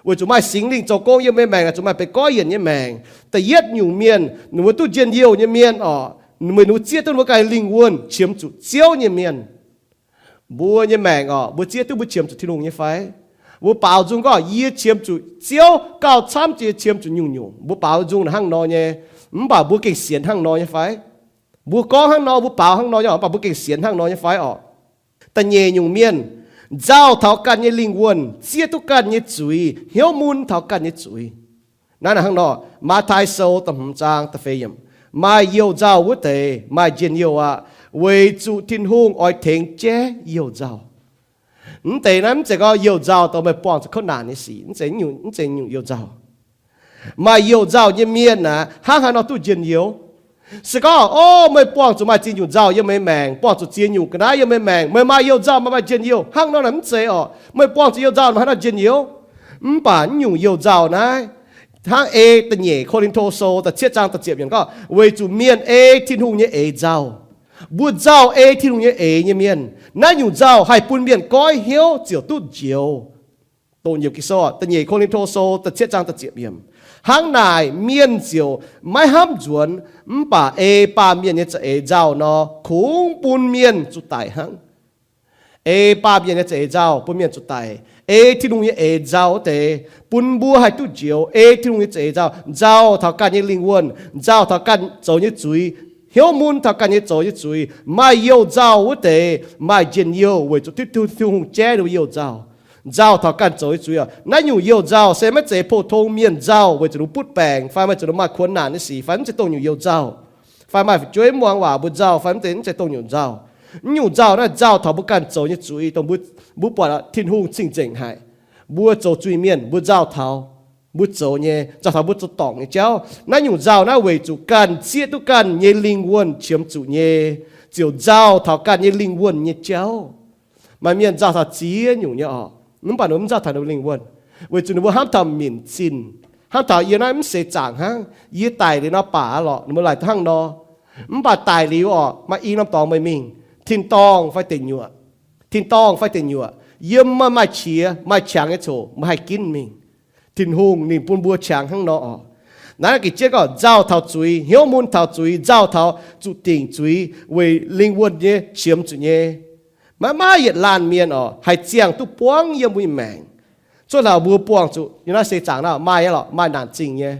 Weic zuqc maaih Singx Lingh zoux gong yiem meih maengc, zuqc maaih benx goiv yienc nyei maengc. Da'yietv nyungc mienh, ninh mbuo duqv njien-youh nyei mienh orqc, meih ninh mbuo zieqv duqv ninh mbuo ganh lingh wuonh qiemx zuqc Ziouv nyei mienh. Mbuo nyei maengc orqc, mbuo zieqv duqv mbuo qiemx zuqc Tin-Hungh nyei fai? Mbuo baaux nzung gorngv, yie qiemx zuqc Ziouv gauh camv jiex qiemx zuqc nyungc-nyungc. Mbuo baaux nzung hnangv nor nyei. Mv baac mbuo gengh sienx hnangv nor nyei fai? Mbuo gorngv hnangv nor, mbuo baaux hnangv nor nyei, mv baac mbuo gengh sienx hnangv nor nyei fai orqc? Da'nyeic nyungc mienh, nzauh taux ganh nyei lingh wuonh, zieqv duqv ganh nyei zuiz, hnyouv mun taux ganh nyei zuiz. Naaiv hnangv nor, Matv^taai Sou da'hmz zaang da'feix yiemc, maaih youh nzauh wuov deix maaih njien-youh aqv, weic zuqc Tin-Hungh oix tengx jaiv youh nzauh. Mv deix naaiv mv zeiz gorngv youh nzauh dongh meih buangh zuqc kouv naanc nyei sic, mv zeiz nyungc, mv zeiz nyungc youh nzauh. Maaih youh nzauh nyei mienh aeqv, hnangv haaix nor duqv njien-youh? Se gorngv, o, meih buangh zuqc maaih ziex nyungc nzauh yiem meih maengc, buangh zuqc ziex nyungc ga'naaiv yiem meih maengc, meih maaih youh nzauh, meih maaih njien-youh, hnangv nor naaic mv zeiz orqc. Meih buangh zuqc youh nzauh, meih hnangv nor njien-youh. Mv baac naaiv nyungc youh nzauh naaiv, hnangv ei da'nyeic Ko^lin^to Sou da'cietv zaang da'ziepc yiemc gorngv, weic zuqc mienh ei Tin-Hungh nyei eix nzauh. Mbuo nzauh ei Tin-Hungh nyei eix nyei mienh, naaiv nyungc nzauh haih bun mienh goiv hnyouv ziouc duqv njoux. Dongh Ging-Sou, da'nyeic Ko^lin^to Sou da'cietv zaang da'ziepc yiemc. Hnangv naaic mienh ziouc maiv hnamv nzuonx, mv baac ei baamh mienh nyei za'eix nzauh nor, kungx bun mienh zuqc daic hnangv. Ei baamh mienh nyei za'eix nzauh bun mienh zuqc daic. Ei Tin-Hungh nyei eix nzauh wuov deix bun mbuo haih duqv njoux. Ei Tin-Hungh nyei za'eix nzauh, nzauh taux ganh nyei lingh wuonh, nzauh taux ganh zoux nyei zuiz, hnyouv mun taux ganh nyei zoux nyei zuiz. Maaih youh nzauh wuov deix maaih njien-youh weic zuqc Tin-Hungh jaiv ninh mbuo youh nzauh. Nzauh taux ganh zoux nyei zuiz oc. Naaiv nyungc youh nzauh se maiv zeiz pou-tong mienh nzauh weic zuqc ninh mbuo butv baengc fai maiv zuqc ninh mbuo maaih kuonx naanc nyei sic fai mv zeiz dongh nyungc youh nzauh, fai maaih fu'jueiv muangx waac mbuo nzauh fai mv zeiz, mv zeiz dongh nyungc nzauh. Naaiv nyungc nzauh naaiv nzauh taux mbuo ganh zoux nyei zuiz, dongh mbuo, mbuo buatc Tin-Hungh cing-nzengc haic. Mbuo zoux zuiz-mienh mbuo nzauh taux mbuo zoux nyei, nzauh taux mbuo zoux dorngc nyei jauv. Naaiv nyungc nzauh naaiv weic zuqc ganh zieqv duqv ganh nyei lingh wuonh qiemx zuqc nyei, ziouc nzauh taux ganh nyei lingh wuonh nyei jauv. Maaih mienh nzauh taux ziex nyungc nyei oc, mv baac ninh mbuo mv nzauh taux ninh mbuo lingh wuonh, weic zuqc ninh mbuo hnamv taux minc zinh, Hnangv taux yie naaiv mv seix zaangc hnangv, yie daic liuz nor baac lorqc, ninh mbuo laaic duqv hnangv nor. Mv baac daic liuz orqc, maaih i norm dorngx meih mingh, tin-dorngh fai deic nyuoqc, tin-dorngh fai deic nyuoqc, yiem meih maaih qiex maaih qangx nyei coc meih haih ginv mingh. Tin-Hungh ninh bun mbuo qangx hnangv nor orqc. Naaiv gengh jienv gorngv nzauh taux zuiz, hnyouv mun taux zuiz, nzauh taux zuqc dingc zuiz weic lingh wuonh nyei qiemx zuqc nyei. Maiv maaih yietc laanh mienh orqc haih ziangh duqv buangv yiem mbuo nyei maengc. Cuotv taux mbuo buangh zuqc yiem naaiv seix zaangc naaiv maaih nyei lorqc, maaih naanc zingh nyei.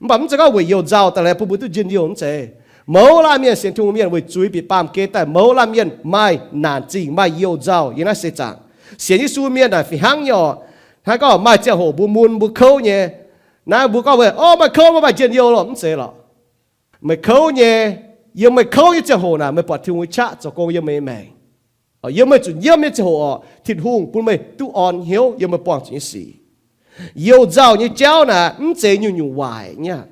Mv baac mv zeiz gorngv weic youh nzauh daaih lorqc bun mbuo duqv njien-youh, mv zeiz. Mouz laanh mienh, sienx Tin-Hungh mienh, weic zuiz bieqc baamh gen daaih, mouz laanh mienh maaih naanc zingh, maaih youh nzauh yiem naaiv seix zaangc. Sienx Yesu mienh naaic fih hnangv nyei orqc. Hnangv gorngv maaih ziangh hoc mbuo mun mbuo kouv nyei. Naaiv mbuo gorngv, o, maaih kouv, maiv maaih njien-youh lorqc, mv zeiz lorqc. Meih kouv nyei, yiem meih kouv nyei ziangh hoc naaic meih buatc Tin-Hungh nyei qaqv zoux gong yiem meih nyei maengc. Yiem meih zuqc nyiemv nyei ziangh hoc orqc, Tin-Hungh bun meih duqv orn hnyouv yiem meih buangh zuqc nyei sic. Youh nzauh nyei jauv naaic mv zeiz nyungc-nyungc waaic nyei aqv.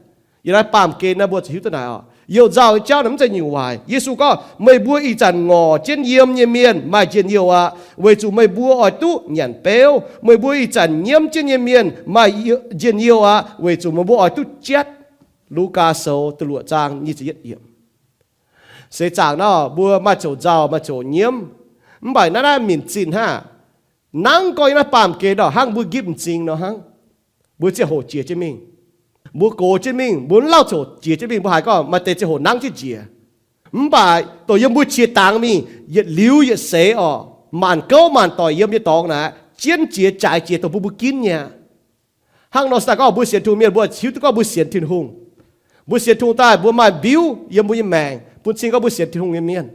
Yiem naaiv baamh gen naaiv mbuo zuqc hiuv duqv naaic orqc, youh nzauh nyei jauv naaic mv zeiz nyungc waaic. Yesu gorngv, meih mbuo ih zanc ngorc jienv yiem nyei mienh maaih njien-youh aqv, weic zuqc meih mbuo oix duqv nyanc beuv. Meih mbuo ih zanc nyiemv jienv nyei mienh maaih njien-youh aqv, weic zuqc meih mbuo oix duqv jatv. Lugaa Sou da'luoqc zaang nyic ziepc yietv yiemc. Seix zaangc nor mbuo maaih ziouc nzauh maaih ziouc nyiemv. Mv baac naaiv naaiv minc zinh hnangv. Nangv gorngv yiem naaiv baamh gen nor hnangv mbuo nqipv m'zing nor hnangv. Mbuo ziangh hoc jiex jienv mingh, mbuo gox jienv mingh, mbuo mv lauh coc jiex jienv mingh, mbuo haiz gorngv maaih deix ziangh hoc nangv jienv jiex. Mv baac dongh yiem mbuo qiex dangx mingh yietc liuz yietc seix orqc, maanc gouv maanc doic yiem nyei dorngx naaic jienv jiex jaaix jiex dongh mbuo mbuo ginv nyei aqv. Hnangv nor se daaih gorngv mbuo sienx Tin-Hungh mienh mbuo hiuv duqv gorngv mbuo sienx Tin-Hungh. Mbuo sienx Tin-Hungh daaih mbuo maaih mbiuv yiem mbuo nyei maengc bun cing gorngv mbuo sienx Tin-Hungh nyei mienh.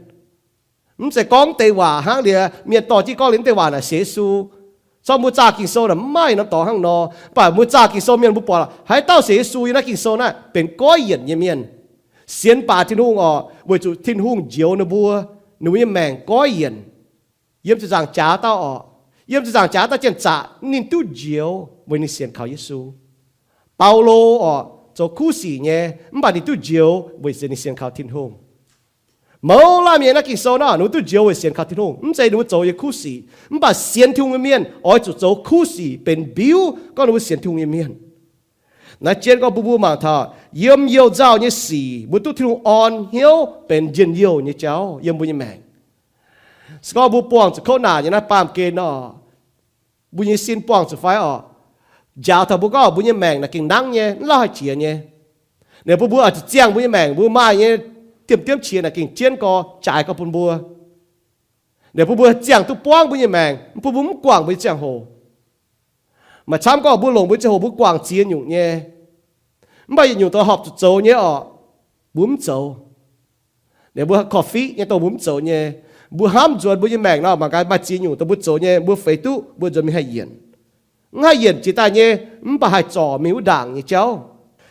Mv zeiz gorngv deix waac hnangv liuz mienh dorh jienv gorngv liuz mv deix waac naaic sienx Yesu. Zorqv mbuo zaah Ging-Sou naaic mv maaih norm dorngx hnangv nor. Mv baac mbuo zaah Ging-Sou mienh mbuo buatc haaix dauh sienx Yesu yiem naaiv Ging-Sou naaiv benx goiv yienc nyei mienh. Sienx baac Tin-Hungh orqc, weic zuqc Tin-Hungh njoux ninh mbuo, ninh mbuo nyei maengc goiv yienc. Yiem ziepc nzaangc jaax dauh orqc, yiem ziepc nzaangc jaax dauh janx-zaqc ninh duqv njoux weic ninh sienx kaux Yesu. Baulo orqc, zoux kuv sic nyei, mv baac ninh duqv njoux weic ninh sienx kaux Tin-Hungh. Mouz laanh mienh naaiv Ging-Sou naaiv ninh mbuo duqv njoux weic sienx kaux Tin-Hungh, mv zeiz ninh mbuo zoux nyei kuv sic. Mv baac sienx Tin-Hungh nyei mienh oix zuqc zoux kuv sic benx mbiuv gorngv ninh mbuo sienx Tin-Hungh nyei mienh. Naaiv jienv gorngv bun mbuo mangc taux yiem youh nzauh nyei sic mbuo duqv Tin-Hungh orn hnyouv benx njien-youh nyei jauv yiem mbuo nyei maengc. Se gorngv mbuo buangh zuqc kouv naanc nyei naaiv baamh gen nor, mbuo nyei sin buangh zuqc fai orqc? Njaaux taux mbuo gorngv mbuo nyei maengc naaic gengh nangv nyei, mv lauh haih jiex nyei. Ninh bun mbuo oix zuqc ziangh mbuo nyei maengc, mbuo maaih nyei diemv diemv qiex naaic gengh jienv gorx jaaix gorx bun mbuo. Ninh bun mbuo ziangh duqv buangv mbuo nyei maengc, bun mbuo mv guangc mbuo nyei ziangh hoc. Maaih camv gorngv mbuo longc mbuo nyei ziangh hoc mbuo guangc ziex nyungc nyei. Mv baac yietc nyungc dongh horpc zuqc zoux nyei orqc, mbuo mv zoux. Ninh mbuo korv-fiqv nyei dongh mbuo mv zoux nyei. Mbuo hnamv nzuonx mbuo nyei maengc nor, mangc gaax maaih ziex nyungc dongh mbuo zoux nyei, mbuo feix duqv mbuo nzuonx mingh haih yienc. Mv haih yienc jiex daaih nyei, mv baac haih zorc mingh wuov ndaangc nyei jauv.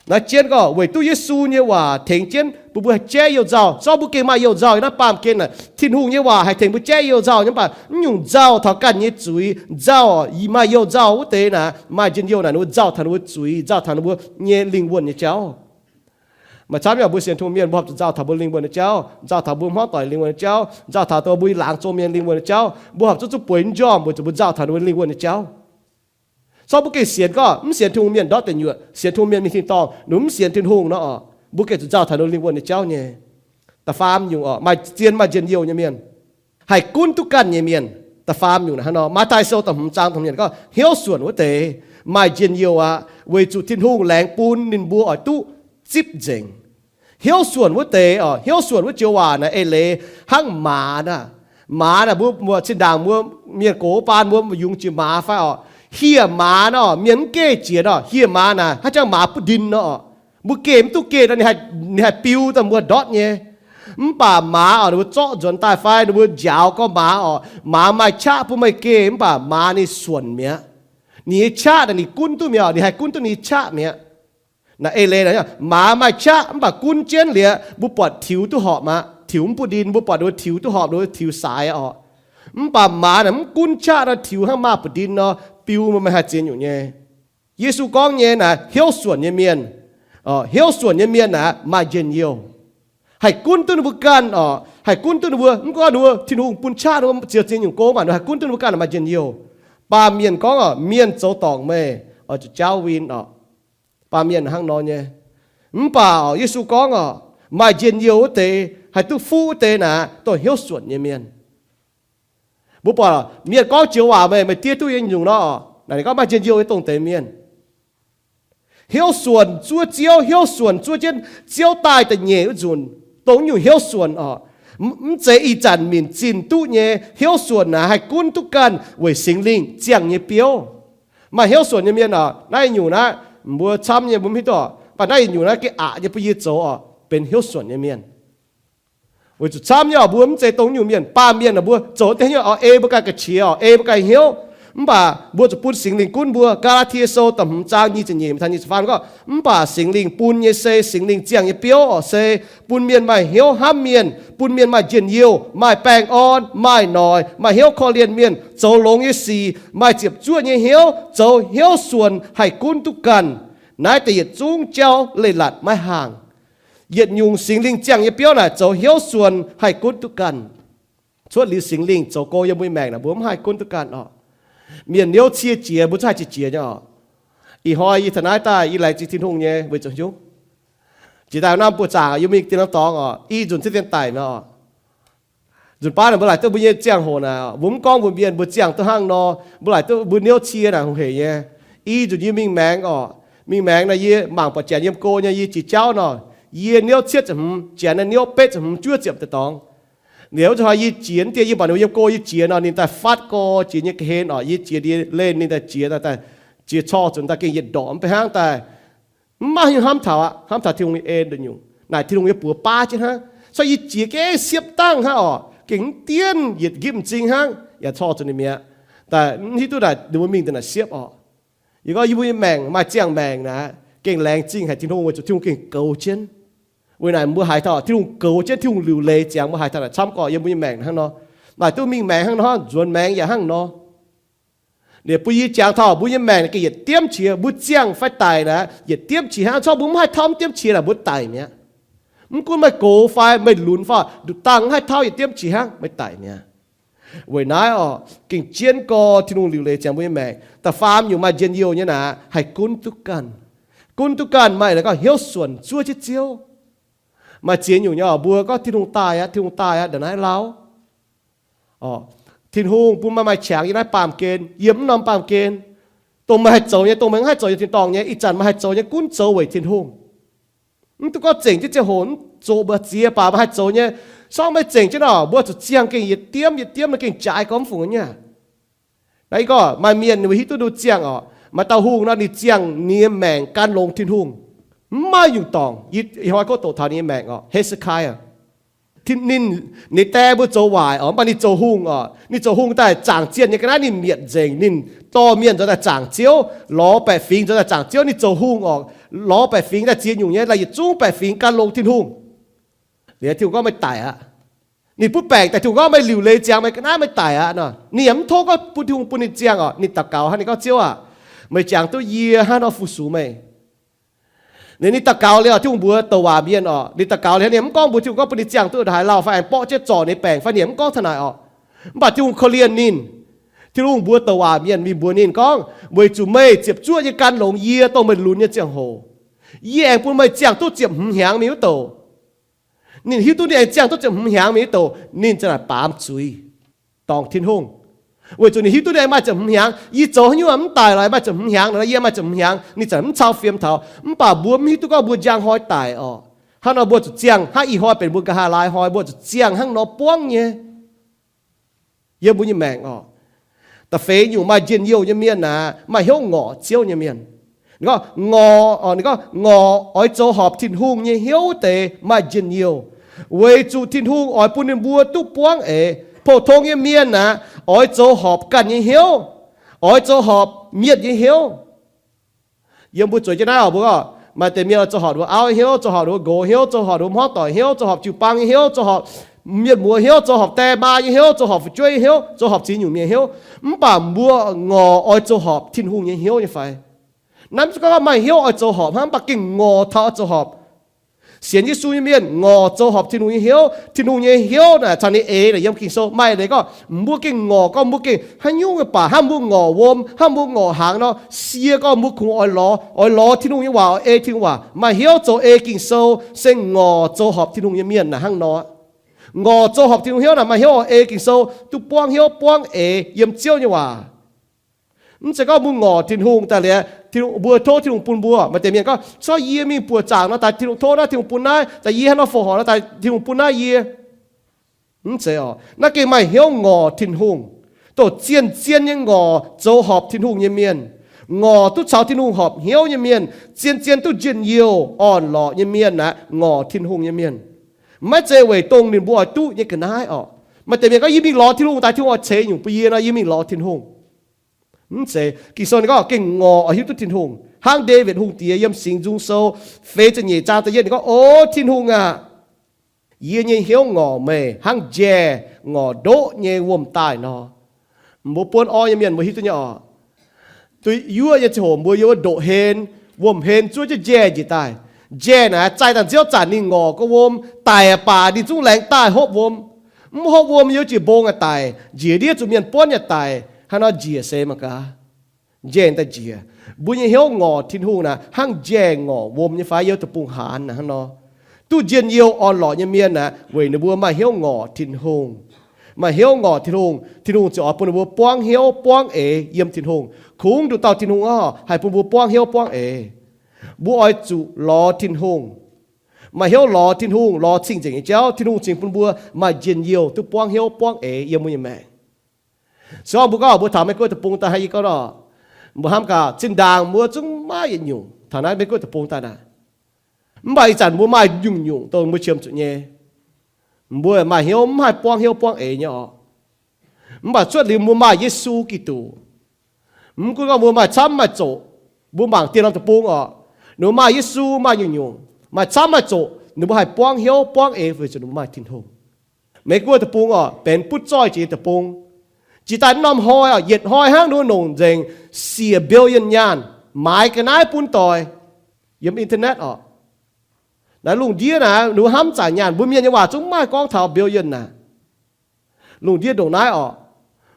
Naaiv jienv gorngv weic duqv Yesu nyei waac tengx jienv bun mbuo haih jaiv youh nzauh. Zorqv mbuo gengh maaih youh nzauh yiem naaiv baamh gen naaic, Tin-Hungh nyei waac haih tengx mbuo jaiv youh nzauh nyei. Mv baac mv nyungc nzauh taux ganh nyei zuiz, nzauh maaih youh nzauh wuov deix naaic maaih njien-youh naaic, ninh mbuo nzauh taux ninh mbuo zuiz, nzauh taux ninh mbuo nyei lingh wuonh nyei jauv. Maaih camv yaac mbuo sienx Tin-Hungh mienh, mbuo horpc zuqc nzauh taux mbuo lingh wuonh nyei jauv, nzauh taux mbuo hmuangv doic lingh wuonh nyei jauv, nzauh taux dongh mbuo laangz zong mienh lingh wuonh nyei jauv. Mbuo horpc zuqc zuqc bueix njormh weic zuqc mbuo nzauh taux ninh mbuo lingh wuonh nyei jauv. Zorqv mbuo gengh sienx gorngv mv sienx Tin-Hungh mienh ndortv deic nyuoqc, sienx Tin-Hungh mienh mingh tin-dorngh, ninh mv sienx Tin-Hungh nor, mbuo gengh zuqc nzauh taux ninh mbuo lingh wuonh nyei jauv nyei. Da'faam nyungc orqc, maaih zien maaih njien-youh nyei mienh, haih gunv duqv ganh nyei mienh. Da'faam nyungc naaic hnangv nor, Matv^tai Sou da'hmz zaang da'hmz yietc gorngv, hnyouv suonc wuov deix maaih njien-youh aqv, weic zuqc Tin-Hungh laengz bun ninh mbuo oix duqv zipv nzengc. Hnyouv suonc wuov deix orqc, hnyouv suonc wuov joux waac naaic eix leiz hnangv maaz naaic. Maaz naaic mbuo muoc zinh ndaangc mbuo mienh gox baan mbuo yungz jiex maaz fai orqc, hieh maaz nor, mienh mv geh jiex nor, hieh maaz naaic hnangv jangx maaz buv ndin nor orqc. Mbuo geh mv duqv geh nor, ninh haih biu daaih mbuo ndortv nyei. Mv baac maaz orqc, ninh mbuo zorqv nzuonx daaih fai ninh mbuo njaaux gorx maaz orqc, maaz maaih qaqv bun meih geh, mv baac maaz ninh suonc mi'aqv. Ninh nyei qaqv naaic ninh gunv duqv mi'aqv, ninh haih gunv duqv ninh nyei qaqv mi'aqv. Naaic eix leiz naaic, maaz maaih qaqv mv baac gunv jienv liuz, mbuo buatc tiux duqv horpc aqv. Tiux mv buv ndin, mbuo buatc ninh mbuo tiux duqv horpc, ninh mbuo tiux saaix orqc. Mv baac maaz naaic mv gunv qaqv nor, tiux hnangv maaz buv ndin nor, biu meih haih ziex nyungc nyei. Yesu gorngv nyei naaic, hnyouv suonc nyei mienh, hnyouv suonc nyei mienh naaic maaih njien-youh, haih gunv duqv ninh mbuo ganh orqc, haih gunv duqv ninh mbuo, mv gunv ninh mbuo, Tin-Hungh bun qaqv ninh mbuo ziex nyungc gong, mv baac ninh haih gunv duqv ninh mbuo ganh maaih njien-youh. Baamh mienh gorngv orqc, mienh zoux dorngc meih oix zuqc jaauv win orqc. Baamh mienh hnangv nor nyei. Mv baac Yesu gorngv oc, maaih njien-youh wuov deix, haih duqv fuqv wuov deix naaic, dongh hnyouv suonc nyei mienh. Mbuo buatc mienh gorngv joux waac meih, meih diev duqv nyei nyungc nor, naaic ninh gorngv maaih njien-youh nyei dongh deix mienh. Hnyouv suonc zuov Ziouv, hnyouv suonc zuov jienv Ziouv daaih da'nyeic wuov nzunc, dongh nyungc hnyouv suonc oc, mv zeiz ih zanc minc zinh duqv nyei. Hnyouv suonc naaic haih gunv duqv ganh weic Singx Lingh ziangh nyei biouv. Maaih hnyouv suonc nyei mienh oc, naaiv nyungc naaiv, mbuo camv nyei mbuo mv hiuv duqv oc, mv baac naaiv nyungc naaiv gengh aqc nyei bun yie zoux oc, benx hnyouv suonc nyei mienh. Weic zuqc camv nyei oc, mbuo mv zeiz dongh nyungc mienh. Baamh mienh oc, mbuo zoux deix hnyouv oc, ei mbuo ganh ga'qiex oc, ei mbuo ganh hnyouv. Mv baac mbuo zuqc bun Singx Lingh gunv mbuo. Gaa^laa^tie Sou da'hmz zaang nyic ziepc nyeic taux nyic ziepc faam gorngv, mv baac Singx Lingh bun nyei se Singx Lingh ziangh nyei biouv oc, se bun mienh maaih hnyouv hnamv mienh, bun mienh maaih njien-youh, maaih baengh orn, maaih noic, maaih hnyouv korv-lienh mienh, zoux longx nyei sic, maaih ziepc zuoqv nyei hnyouv, zoux hnyouv suonc haih gunv duqv ganh. Naaiv deix yietc zungv jauv leiz-latc maiv haangh. Yietc nyungc Singx Lingh ziangh nyei biouv naaic zoux hnyouv suonc haih gunv duqv ganh. Cuotv liuz Singx Lingh zoux gong yiem mbuo nyei maengc naaic, mbuo mv haih gunv duqv ganh oc. Mienh niouv cie jiex, mbuo zungv haih jiex jiex nyei oc. Ih hnoi yie taux naaiv daaih yie laengz zingh Tin-Hungh nyei weic zuqc hnyouv. Jiex daaih norm buoz-zaangc yie mingh dien norm dorngx oc, i nzunc ziev dien daic nor. Nzunc baav naaic mbuo laaic duqv mbuo nyei ziangh hoc naaic, mbuo mv gorngv mbuo mienh mbuo ziangh duqv hnangv nor, mbuo laaic duqv mbuo niouv cie naaic hungh heic nyei. I nzunc yie mingh maengx oc, mingh maengx naaic yie mangc buatc janx yiem go nyei, yie jiex jauv nor, yie niouv cietv ziepc hmz, janx naaiv niouv betv ziepc hmz, juov ziepc deix dorngx. Liuz wuov zanc hnoi yie jiex, mv dieh yie mbuox ninh mbuo yiem go yie jiex nor, ninh daaih fatv gorx jiex nyei ga'hlen oc, yie jiex ndie-lenh ninh daaih jiex, daaih jiex corc zuqc daaih gengh yietc ndorqc mv bei hnangv daaih. Mv maaih haaix nyungc hnamv taux aqv, hnamv taux Tin-Hungh nyei en nduqc nyungc. Naaic Tin-Hungh nyei buoz baav jienv hnangv. Corc yie jiex gengh siepv dangh hnangv oc, gengh mv dienv, yietc nqipv m'zing hnangv, yaac corc zuqc ninh mi'aqv. Daaih mv hiuv duqv naaic ninh mbuo mingh daaih naaic siepv oc. Yie gorngv yie mbuo nyei maengc maaih ziangh maengc naaic, gengh laengz zingh haic Tin-Hungh weic zuqc Tin-Hungh gengh goux jienv. Weic naaic mbuo haiz taux Tin-Hungh goux jienv, Tin-Hungh liuc leiz ziangx mbuo haiz taux naaic camv gorqv yiem mbuo nyei maengc hnangv nor. Naaic duqv mingh maengx hnangv nor, nzuonx maengx yaac hnangv nor. Liuz bun yie jangx taux mbuo nyei maengc gengh yietc diemv qiex, mbuo ziangh fai daic naaic yietc diemv qiex hnangv. Corc mbuo mv haih tauv mv diemv qiex naaic mbuo daic mi'aqv. Mv gunv meih gox fai meih lunx fai, nduqc dangh mv haih tauv yietc diemv qiex hnangv, meih daic mi'aqv. Weic naaiv oc, gengh jienv gorx Tin-Hungh liuc leiz ziangx mbuo nyei maengc. Da'faam nyungc maaih njien-youh nyei naaic haih gunv duqv ganh. Gunv duqv ganh maaih naaic gorngv hnyouv suonc zuov jienv Ziouv. Maaih ziex nyungc nyei oc, mbuo gorngv Tin-Hungh daaih aqv, Tin-Hungh daaih aqv, ndongc naaiv lauh. Tin-Hungh bun meih maaih qangx yiem naaiv baamh gen, yiem mv norm baamh gen, dongh meih haih zoux nyei, dongh meih mv haih zoux nyei tin-dorngh nyei, ih zanc meih haih zoux nyei gunv zoux weic Tin-Hungh. Mv duqv gorngv zengc jienv ziangh hoc mv zoqc mbu'ziex baac meih haih zoux nyei. Sorngv meih zengc jienv oc, mbuo zuqc ziangh gengh yietc diemv yietc diemv nor gengh jaaix gormx fungx nyei. Naaiv gorngv maaih mienh ninh mbuo hiuv duqv ninh ziangh oc, maaih dauh hungh nor ninh ziangh ninh nyei maengc gan longx Tin-Hungh. Mv maaih nyungc dorngc. Ih hnoi gorngv doqc taux ninh nyei maengc oc, He^se^kai. Ninh, ninh die mbuo zoux waaic oc, mv baac ninh zoux hungh oc. Ninh zoux hungh daaih zaangc zienh nyei ga'naaiv ninh mietc nzengc. Ninh dorh mienh nzuonx daaih zaangc Ziouv, lorz baeqc fingx nzuonx daaih zaangc Ziouv. Ninh zoux hungh oc, lorz baeqc fingx daaih ziex nyungc nyei, laaix yietc zungv baeqc fingx gan longx Tin-Hungh. Liuz Tin-Hungh gorngv meih daic aqv. Ninh butv baengc daaih, Tin-Hungh gorngv meih liuc leiz ziangx meih ga'naaiv, meih daic aqv nor. Ninh yaac mv tov gorngv bun Tin-Hungh bun ninh ziangh oc. Ninh daux gaux hnangv, ninh gorngv, Ziouv aac, meih jangx duqv yie hnangv nor fu-sux meih. Liuz ninh daux gaux liuz, Tin-Hungh mbuox douc waac mienh oc, ninh daux gaux liuz ninh mv gorngv mbuox Tin-Hungh gorngv bun ninh ziangh duqv haaix lauh fai aengx borqv jienv zorc ninh baengc fai ninh mv gorngv taux naaic oc. Mv baac Tin-Hungh korv-lienh ninh. Tin-Hungh mbuox douc waac mienh mingh mbuox ninh gorngv, weic zuqc meih ziepc zuoqv nyei gan longx yie dongh meih lunx nyei ziangh hoc, yie aengx bun meih ziangh duqv ziepc hmz hnyangx mingh wuov douc. Ninh hiuv duqv ninh aengx ziangh duqv ziepc hmz hnyangx mingh wuov douc, ninh za'naaic baamz zuiz dorngc Tin-Hungh. Weic zuqc ninh hiuv duqv ninh aengx maaih ziepc hmz hnyangx, yie zoux haaix nyungc mv daic lorqc, maaih ziepc hmz hnyangx nor, yie maaih ziepc hmz hnyangx, ninh za'naaic mv cau fiem taux. Mv baac mbuo mv hiuv duqv gorngv mbuo njang hnoi daic oc. Hnangv nor mbuo zuqc ziangh, hnangv ih hnoi benx mbuo nqa'haav laai hnoi, mbuo zuqc ziangh hnangv nor buangv nyei. Yiem mbuo nyei maengc oc, da'feix nyungc maaih njien-youh nyei mienh aeqv, maaih hnyouv ngorc Ziouv nyei mienh. Ninh gorngv, ngorc, ninh gorngv, ngorc oix zoux horpc Tin-Hungh nyei hnyouv deix maaih njien-youh, weic zuqc Tin-Hungh oix bun ninh mbuo duqv buangv eix. Pou-tong nyei mienh aeqv, oix zoux horpc ganh nyei hnyouv, oix zoux horpc mienh nyei hnyouv. Yiem mbuo zueiz jienv naaiv oc, mbuo gorngv maaih deix mienh oix zoux horpc ninh mbuo auv nyei hnyouv, zoux horpc ninh mbuo nqox hnyouv, zoux horpc jiu-baang nyei hnyouv, zoux horpc mienh muoz hnyouv, zoux horpc diex maa nyei hnyouv, zoux horpc fu'jueiv nyei hnyouv, zoux horpc ziex nyungc mienh hnyouv. Mv baac mbuo ngorc oix zoux horpc Tin-Hungh nyei hnyouv nyei fai? Naaiv mv zeiz gorngv maaih hnyouv oix zoux horpc hnangv, mv baac gengh ngorc taux oix zoux horpc. Sienx Yesu nyei mienh ngorc zoux horpc Tin-Hungh nyei hnyouv. Tin-Hungh nyei hnyouv naaic caux ninh eix naaic yiem Ging-Sou maaih leiz gorngv mbuo gengh ngorc gorngv mbuo gengh haaix nyungc nyei baac hnangv mbuo ngorc wuom, hnangv mbuo ngorc hnaangx nor, sie gorngv mbuo kungx oix lorz, oix lorz Tin-Hungh nyei waac, oix ei Tin-Hungh waac, maaih hnyouv zoux ei Ging-Sou, se ngorc zoux horpc Tin-Hungh nyei mienh naaic hnangv nor. Ngorc zoux horpc Tin-Hungh hnyouv naaic maaih hnyouv oix ei Ging-Sou, duqv buangv hnyouv buangv eix yiem Ziouv nyei waac. Mv zeiz gorngv mbuo ngorc Tin-Hungh daaih liuz, Tin-Hungh, mbuo tov Tin-Hungh bun mbuo. Maaih deix mienh gorngv, corc yie mingh buoqc zaangc nor daaih Tin-Hungh tov naaiv, Tin-Hungh bun naaiv, daaih yie hnangv nor fongc horc nor daaih Tin-Hungh bun naaiv yie. Mv zeiz oc. Naaiv gengh maaih hnyouv ngorc Tin-Hungh, dongh zien-zien nyei ngorc zoux horpc Tin-Hungh nyei mienh, ngorc duqv caux Tin-Hungh horpc hnyouv nyei mienh, zien-zien duqv njien-youh orn-lorqc nyei mienh aqv, ngorc Tin-Hungh nyei mienh. Maiv zeiz weic dongh ninh mbuo oix duqv nyei ga'naaiv oc. Maaih deix mienh gorngv, yie mingh lorz Tin-Hungh daaih Tin-Hungh oix ceix nyungc bun yie nor, yie mingh lorz Tin-Hungh. Mv zeiz. Ging-Sou ninh gorngv gengh ngorc oix hiuv duqv Tin-Hungh. Hnangv Ndaawitv Hungh Diex yiem Singx Nzung Sou feix ziepc nyeic zaang da'yietv ninh gorngv, O Tin-Hungh aah! Yie nyei hnyouv ngorc meih hnangv njaih ngorc ndoqv nyei wuom-daaih nor. Mbuo buonv orv nyei mienh mbuo hiuv duqv nyei oc. Duqv yuoqv nyei ziangh hoc mbuo yiem wuov ndoqv-hlen, wuom-hlen zuov jienv njaih njiec daaih. Njaih naaic zaih daaih nziouv zanc ninh ngorc gorqv wuom, daic baac ninh zungv laengz daaih hopv wuom. Mv hopv wuom yiem jiex mbong yaac daic, njiec ndiev zuqc mienh buonv yaac daic, hnangv nor njiec seix mangc gaax. Njaih daaih njiec. Mbuo nyei hnyouv ngorc Tin-Hungh naaic hnangv njaih ngorc wuom nyei fai? Yiem deic-bung-haanz naaic hnangv nor. Duqv njien-youh orn-lorqc nyei mienh aeqv, weic ninh mbuo maaih hnyouv ngorc Tin-Hungh. Maaih hnyouv ngorc Tin-Hungh, Tin-Hungh ziouc oix bun ninh mbuo buangv hnyouv buangv eix yiem Tin-Hungh. Kungx nduqc dauh Tin-Hungh orqc haih bun mbuo buangv hnyouv buangv eix. Mbuo oix zuqc lorz Tin-Hungh. Maaih hnyouv lorz Tin-Hungh, lorz cing-nzengc nyei jauv, Tin-Hungh cingx bun mbuo maaih njien-youh duqv buangv hnyouv buangv eix yiem mbuo nyei maengc. Se gorngv mbuo gorngv mbuo taux Meiv Guoqv deic-bung daaih hnangv yie gorngv nor, mbuo hnamv gaax zinh ndaangc mbuo zungv maaih yietc nyungc taux naaiv Meiv Guoqv deic-bung daaih naaic. Mv baac ih zanc mbuo maaih nyungc-nyungc dongh mbuo qiemx zuqc nyei. Mbuo maaih hnyouv mv haih buangv hnyouv buangv eix nyei orqc. Mv baac cuotv liuz mbuo maaih Yesu Giduc, mv gunv gorngv mbuo maaih camv maaih zoqc, mbuo mangc dieh norm deic-bung orqc, ninh mbuo maaih Yesu maaih nyungc-nyungc, maaih camv maaih zoqc, ninh mbuo haih buangv hnyouv buangv eix weic zuqc ninh mbuo maaih Tin-Hungh. Meiv Guoqv deic-bung orqc benx butv zoih jiex nyei deic-bung. Jiex daaih norm hnoi orqc, yietc hnoi hnangv ninh mbuo nongc nzengc siec billion nyaanh maaiz ga'naaiv bun doic yiem internet orqc. Naaiv lungh ndiev naaiv ninh mbuo hnamv zanc nyaanh, mbuo mienh nyei waac zungv maaih gorngv taux billion naaic. Lungh ndiev ndongc naaiv orqc.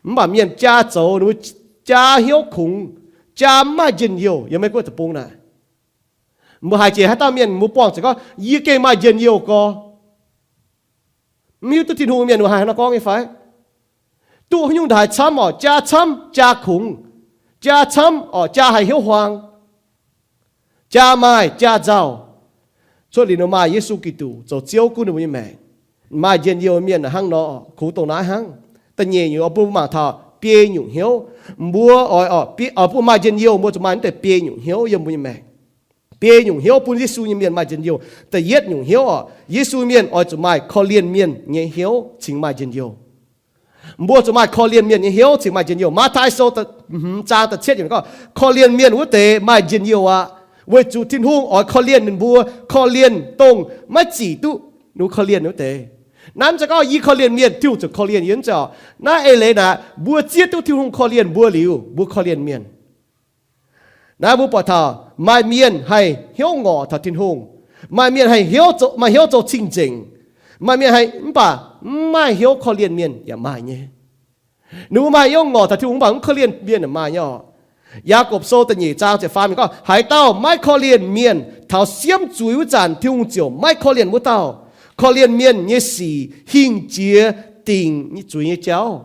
Mv baac mienh jaa zoux, ninh mbuo jaa hnyouv kungx, jaa mv maaih njien-youh yiem Meiv Guoqv deic-bung naaic. Mbuo haiz jiex haaix dauh mienh mbuo buangh ziouc gorngv, yie gengh maaih njien-youh gorx. Mv hiuv duqv Tin-Hungh mienh mbuo haiz haaix nor gorngv nyei fai? Duqv haaix nyungc ndaaih camv orqc, jaa camv jaa kungx, jaa camv orqc, jaa haih hnyouv huaang, jaa maaih jaa nzauh. Cuotv liuz ninh mbuo maaih Yesu Giduc zoux Ziouv gunv ninh mbuo nyei maengc. Maaih njien-youh mienh hnangv nor, kungx dongh naaiv hnangv. Da'nyeic nyungc oix bun mbuo mangc taux biei nyungc hnyouv. Mbuo oix, oix bun maaih njien-youh mbuo zuqc maaih naaiv deix biei nyungc hnyouv yiem mbuo nyei maengc. Biei nyungc hnyouv bun Yesu nyei mienh maaih njien-youh. Da'yietv nyungc hnyouv orqc, Yesu mienh oix zuqc maaih korv-lienh mienh nyei hnyouv cingx maaih njien-youh. Mbuo zuqc maaih korv-lienh mienh nyei hnyouv cingx maaih njien-youh. Matv^taai Sou hmz zaang da'cietv yiemc gorngv, korv-lienh mienh wuov deix maaih njien-youh aqv, weic zuqc Tin-Hungh oix korv-lienh ninh mbuo. Korv-lienh dongh maiv zic duqv ninh mbuo korv-lienh wuov deix. Naaiv mv zeiz gorngv yie korv-lienh mienh, Tin-Hungh ziouc korv-lienh yie, mv zeiz orqc. Naaiv eix leiz naaic, mbuo zieqv duqv Tin-Hungh korv-lienh mbuo liuz, mbuo korv-lienh mienh. Naaiv mbuo buatc taux maaih mienh haih hnyouv ngorc taux Tin-Hungh. Maaih mienh haih hnyouv zoux, maaih hnyouv zoux cing-nzengc. Maaih mienh haih, mv baac mv maaih hnyouv korv-lienh mienh yaac maaih nyei. Ninh mbuo maaih hnyouv ngorc taux Tin-Hungh mv baac mv korv-lienh mienh yaac maaih nyei orqc. Yaagorpc Sou da'nyeic zaang ziepc faam gorngv, haaix dauh maiv korv-lienh mienh, taux siemv zuiz wuov zanc Tin-Hungh ziouc maiv korv-lienh wuov dauh. Korv-lienh mienh nyei sic hingh jiex dingc zuiz nyei jauv.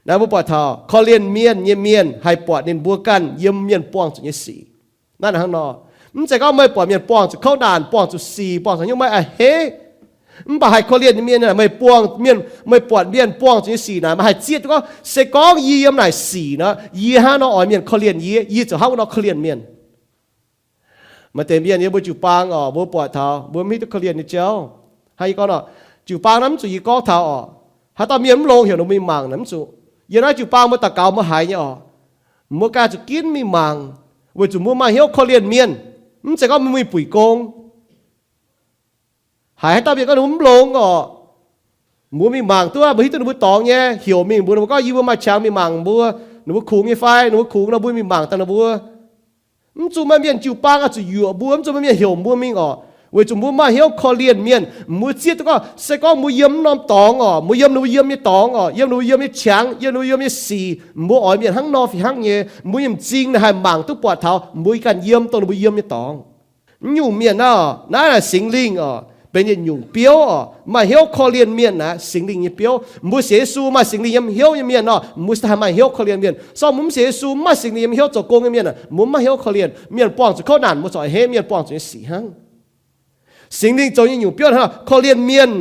Naaiv mbuo buatc taux korv-lienh mienh nyei mienh haih buatc ninh mbuo ganh yiem mienh buangh zuqc nyei sic. Naaiv hnangv nor, mv zeiz gorngv meih buatc mienh buangh zuqc kouv naanc, buangh zuqc sic, buangh zuqc hnyouv maiv a'hneiv, mv baac haih korv-lienh nyei mienh, meih buangh mienh, meih buatc mienh buangh zuqc nyei sic naaic, meih haih zieqv duqv gorngv, se gorngv yie yiem naaic sic nor, yie hnangv nor oix mienh korv-lienh yie, yie ziouc hnangv wuov nor korv-lienh mienh. Maaih deix mienh yiem mbuo jiu-baang orqc, mbuo buatc taux mbuo mv hiuv duqv korv-lienh nyei jauv. Hnangv yie gorngv nor, jiu-baang naaiv mv zuqc yie gorngv taux orqc. Haaix dauh mienh mv longx heuc ninh mbuo mingh mangc naaic mv zuqc. Yiem naaiv jiu-baang mbuo daux gaux mbuo haiz nyei orqc, mbuo ganh zuqc ginv mingh mangc, weic zuqc mbuo maaih hnyouv korv-lienh mienh. Mv zeiz gorngv mbuo mingh buic gong. Haiz haaix dauh mienh gorngv ninh mbuo mv longx orqc, mbuo mingh mangc duqv, mbuo hiuv duqv ninh mbuo dorngx nyei, heuc mingh mbuo, ninh mbuo gorngv yie mbuo maaih qangx mingh mangc mbuo, ninh mbuo kungx nyei fai, ninh mbuo kungx nor mbuo mingh mangc daaih ninh mbuo. Mv zuqc maaih mienh jiu-baang oix zuqc yuoqc mbuo, mv zuqc maaih mienh heuc mbuo mingh orqc. Weic zuqc mbuo maaih hnyouv korv-lienh mienh, mbuo zieqv duqv gorngv, se gorngv mbuo yiem norm dorngx oc, mbuo yiem ninh mbuo yiem nyei dorngx oc, yiem ninh mbuo yiem nyei qangx, yiem ninh mbuo yiem nyei sic, mbuo oix mienh hnangv nor fih hnangv nyei, mbuo nyei m'zing naaic haih mangc duqv buatc taux mbuo ganh yiem dongh ninh mbuo yiem nyei dorngx. Mv nyungc mienh naaiv, naaiv naaic Singx Lingh oc, benx yietc nyungc biouv oc, maaih hnyouv korv-lienh mienh naaic Singx Lingh nyei biouv. Mbuo sienx Yesu maaih Singx Lingh yiem hnyouv nyei mienh nor, mbuo haih maaih hnyouv korv-lienh mienh. Se gorngv mbuo mv sienx Yesu, mv maaih Singx Lingh yiem hnyouv zoux gong nyei mienh, mbuo mv maaih hnyouv korv-lienh. Mienh buangh zuqc kouv naanc, mbuo corc a'hneiv mienh buangh zuqc nyei sic hnangv. Singx Lingh zoux nyei nyungc biouv hnangv, korv-lienh mienh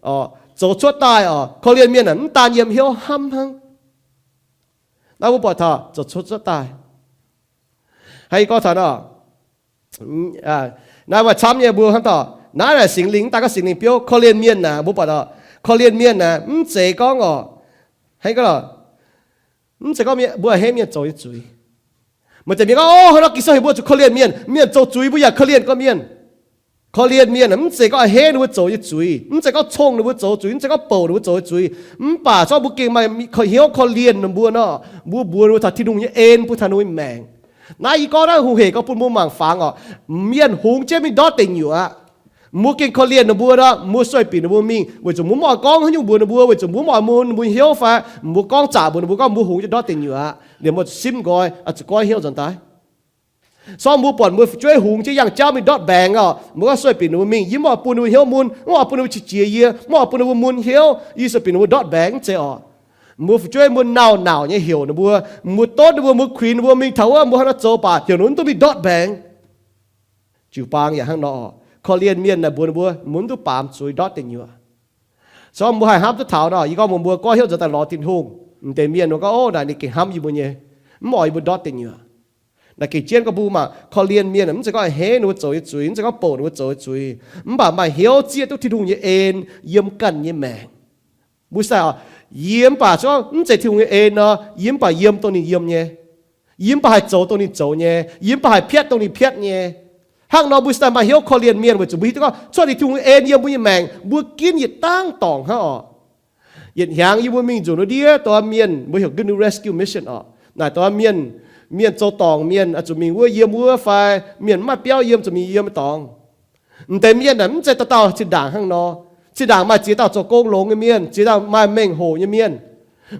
oc, zoux cuotv daaih oc, korv-lienh mienh naaic mv daan yiem hnyouv hnamv hnangv. Naaiv mbuo buatc taux zoux cuotv, cuotv daaih. Hnangv yie gorngv taux nor, naaiv maaih camv nyei mbuo hnamv taux naaiv naaic Singx Lingh, mv daan gorngv Singx Lingh biouv, korv-lienh mienh naaic mbuo buatc taux, korv-lienh mienh naaic mv zeiz gorngv oc, hnangv gorngv, mv zeiz gorngv mbuo a'hneiv mienh zoux nyei zuiz. Maaih deix mienh gorngv, o, hnangv nor Ging-Sou heuc mbuo zuqc korv-lienh mienh, mienh zoux zuiz mbuo yaac korv-lienh gorqv mienh. Korv-lienh mienh mv zeiz gorngv a'hneiv ninh mbuo zoux nyei zuiz, mv zeiz gorngv cong ninh mbuo zoux zuiz, mv zeiz gorngv bouc ninh mbuo zoux nyei zuiz. Mv baac se gorngv mbuo gengh maaih hnyouv korv-lienh ninh mbuo nor, mbuo mbuox ninh mbuo taux Tin-Hungh nyei en bun taux ninh mbuo nyei maengc. Naaiv yie gorngv naaiv hungh hec gorngv bun mbuo mangc fangx oc. Mienh hungx jienv mingh ndortv deic nyuoqc aqv. Mbuo gengh korv-lienh ninh mbuo nor, mbuo sueih binc ninh mbuo mingh, weic zuqc mbuo mv oix gorngv haaix nyungc mbuox ninh mbuo, weic zuqc mbuo mv oix mun ninh mbuo hnyouv fai mbuo gorngv zaqc mbuox ninh mbuo gorngv mbuo hungx jienv ndortv deic nyuoqc aqv, liemh mbuo zuqc simv nqoi, zuqc goiv hnyouv nzuonx daaih. Se gorngv mbuo buatc mbuo fu'jueiv hungx jienv yangh jauv mingh ndortv mbaengx oc, mbuo gorngv sueih binc ninh mbuo mingh, yie mv oix bun ninh mbuo hnyouv mun, mv oix bun ninh mbuo qiex jiez yie, mv oix bun ninh mbuo mun hnyouv, yie sueih binc ninh mbuo ndortv mbaengx, mv zeiz oc. Mbuo fu'jueiv mbuo nau nauc nyei heuc ninh mbuo, mbuo donv ninh mbuo, mbuo kuinx ninh mbuo mingh taux wuov mbuo hnangv nor zoux baac heuc ninh mbuo mv duqv mingh ndortv mbaengx. Jiu-baang yaac hnangv nor oc. Korv-lienh mienh naaic mbuox ninh mbuo, mbuo mv duqv baamz zuiz ndortv deic nyuoqc. Se gorngv mbuo haih hnamv duqv taux nor, yie gorngv mbuo goiv hnyouv nzuonx daaih lorz Tin-Hungh, m'deix mienh mbuo gorngv, o, naaic ninh gengh hnamv yie mbuo nyei, mv oix yie mbuo ndortv deic nyuoqc. Naaic gengh jienv gorngv mbuo mangc korv-lienh mienh mv zeiz gorngv a'hneiv ninh mbuo zoux nyei zuiz, mv zeiz gorngv bouc ninh mbuo zoux nyei zuiz, mv baac maaih hnyouv zieqv duqv Tin-Hungh nyei en yiem ganh nyei maengc. Mbuo sai oc, yie mv baac se gorngv mv zeiz Tin-Hungh nyei en nor, yie mv baac yiem dongh ninh yiem nyei. Yie mv baac haih zoux dongh ninh zoux nyei. Yie mv baac haih piatv dongh ninh piatv nyei. Hnangv nor mbuo sai maaih hnyouv korv-lienh mienh weic zuqc mbuo hiuv duqv gorngv cuotv Tin-Hungh nyei en yiem mbuo nyei maengc, mbuo ginv yietc dangv dorngc hnangv oc. Yietc hnyangx yie mbuo mingh nzunc wuov ndiev dongh mienh mbuo heuc Goodwill Rescue Mission oc. Naaic dongh mienh, mienh zoux dorngc mienh oix zuqc mingh wuov yiem wuov fai mienh mv maaih biauv yiem zuqc mingh yiem nyei dorngx. M'deix mienh naaic mv zeiz dauh dauh zinh ndaangc hnangv nor. Zinh ndaangc maaih ziex dauh zoux gong longx nyei mienh, ziex dauh maaih mengh hoc nyei mienh.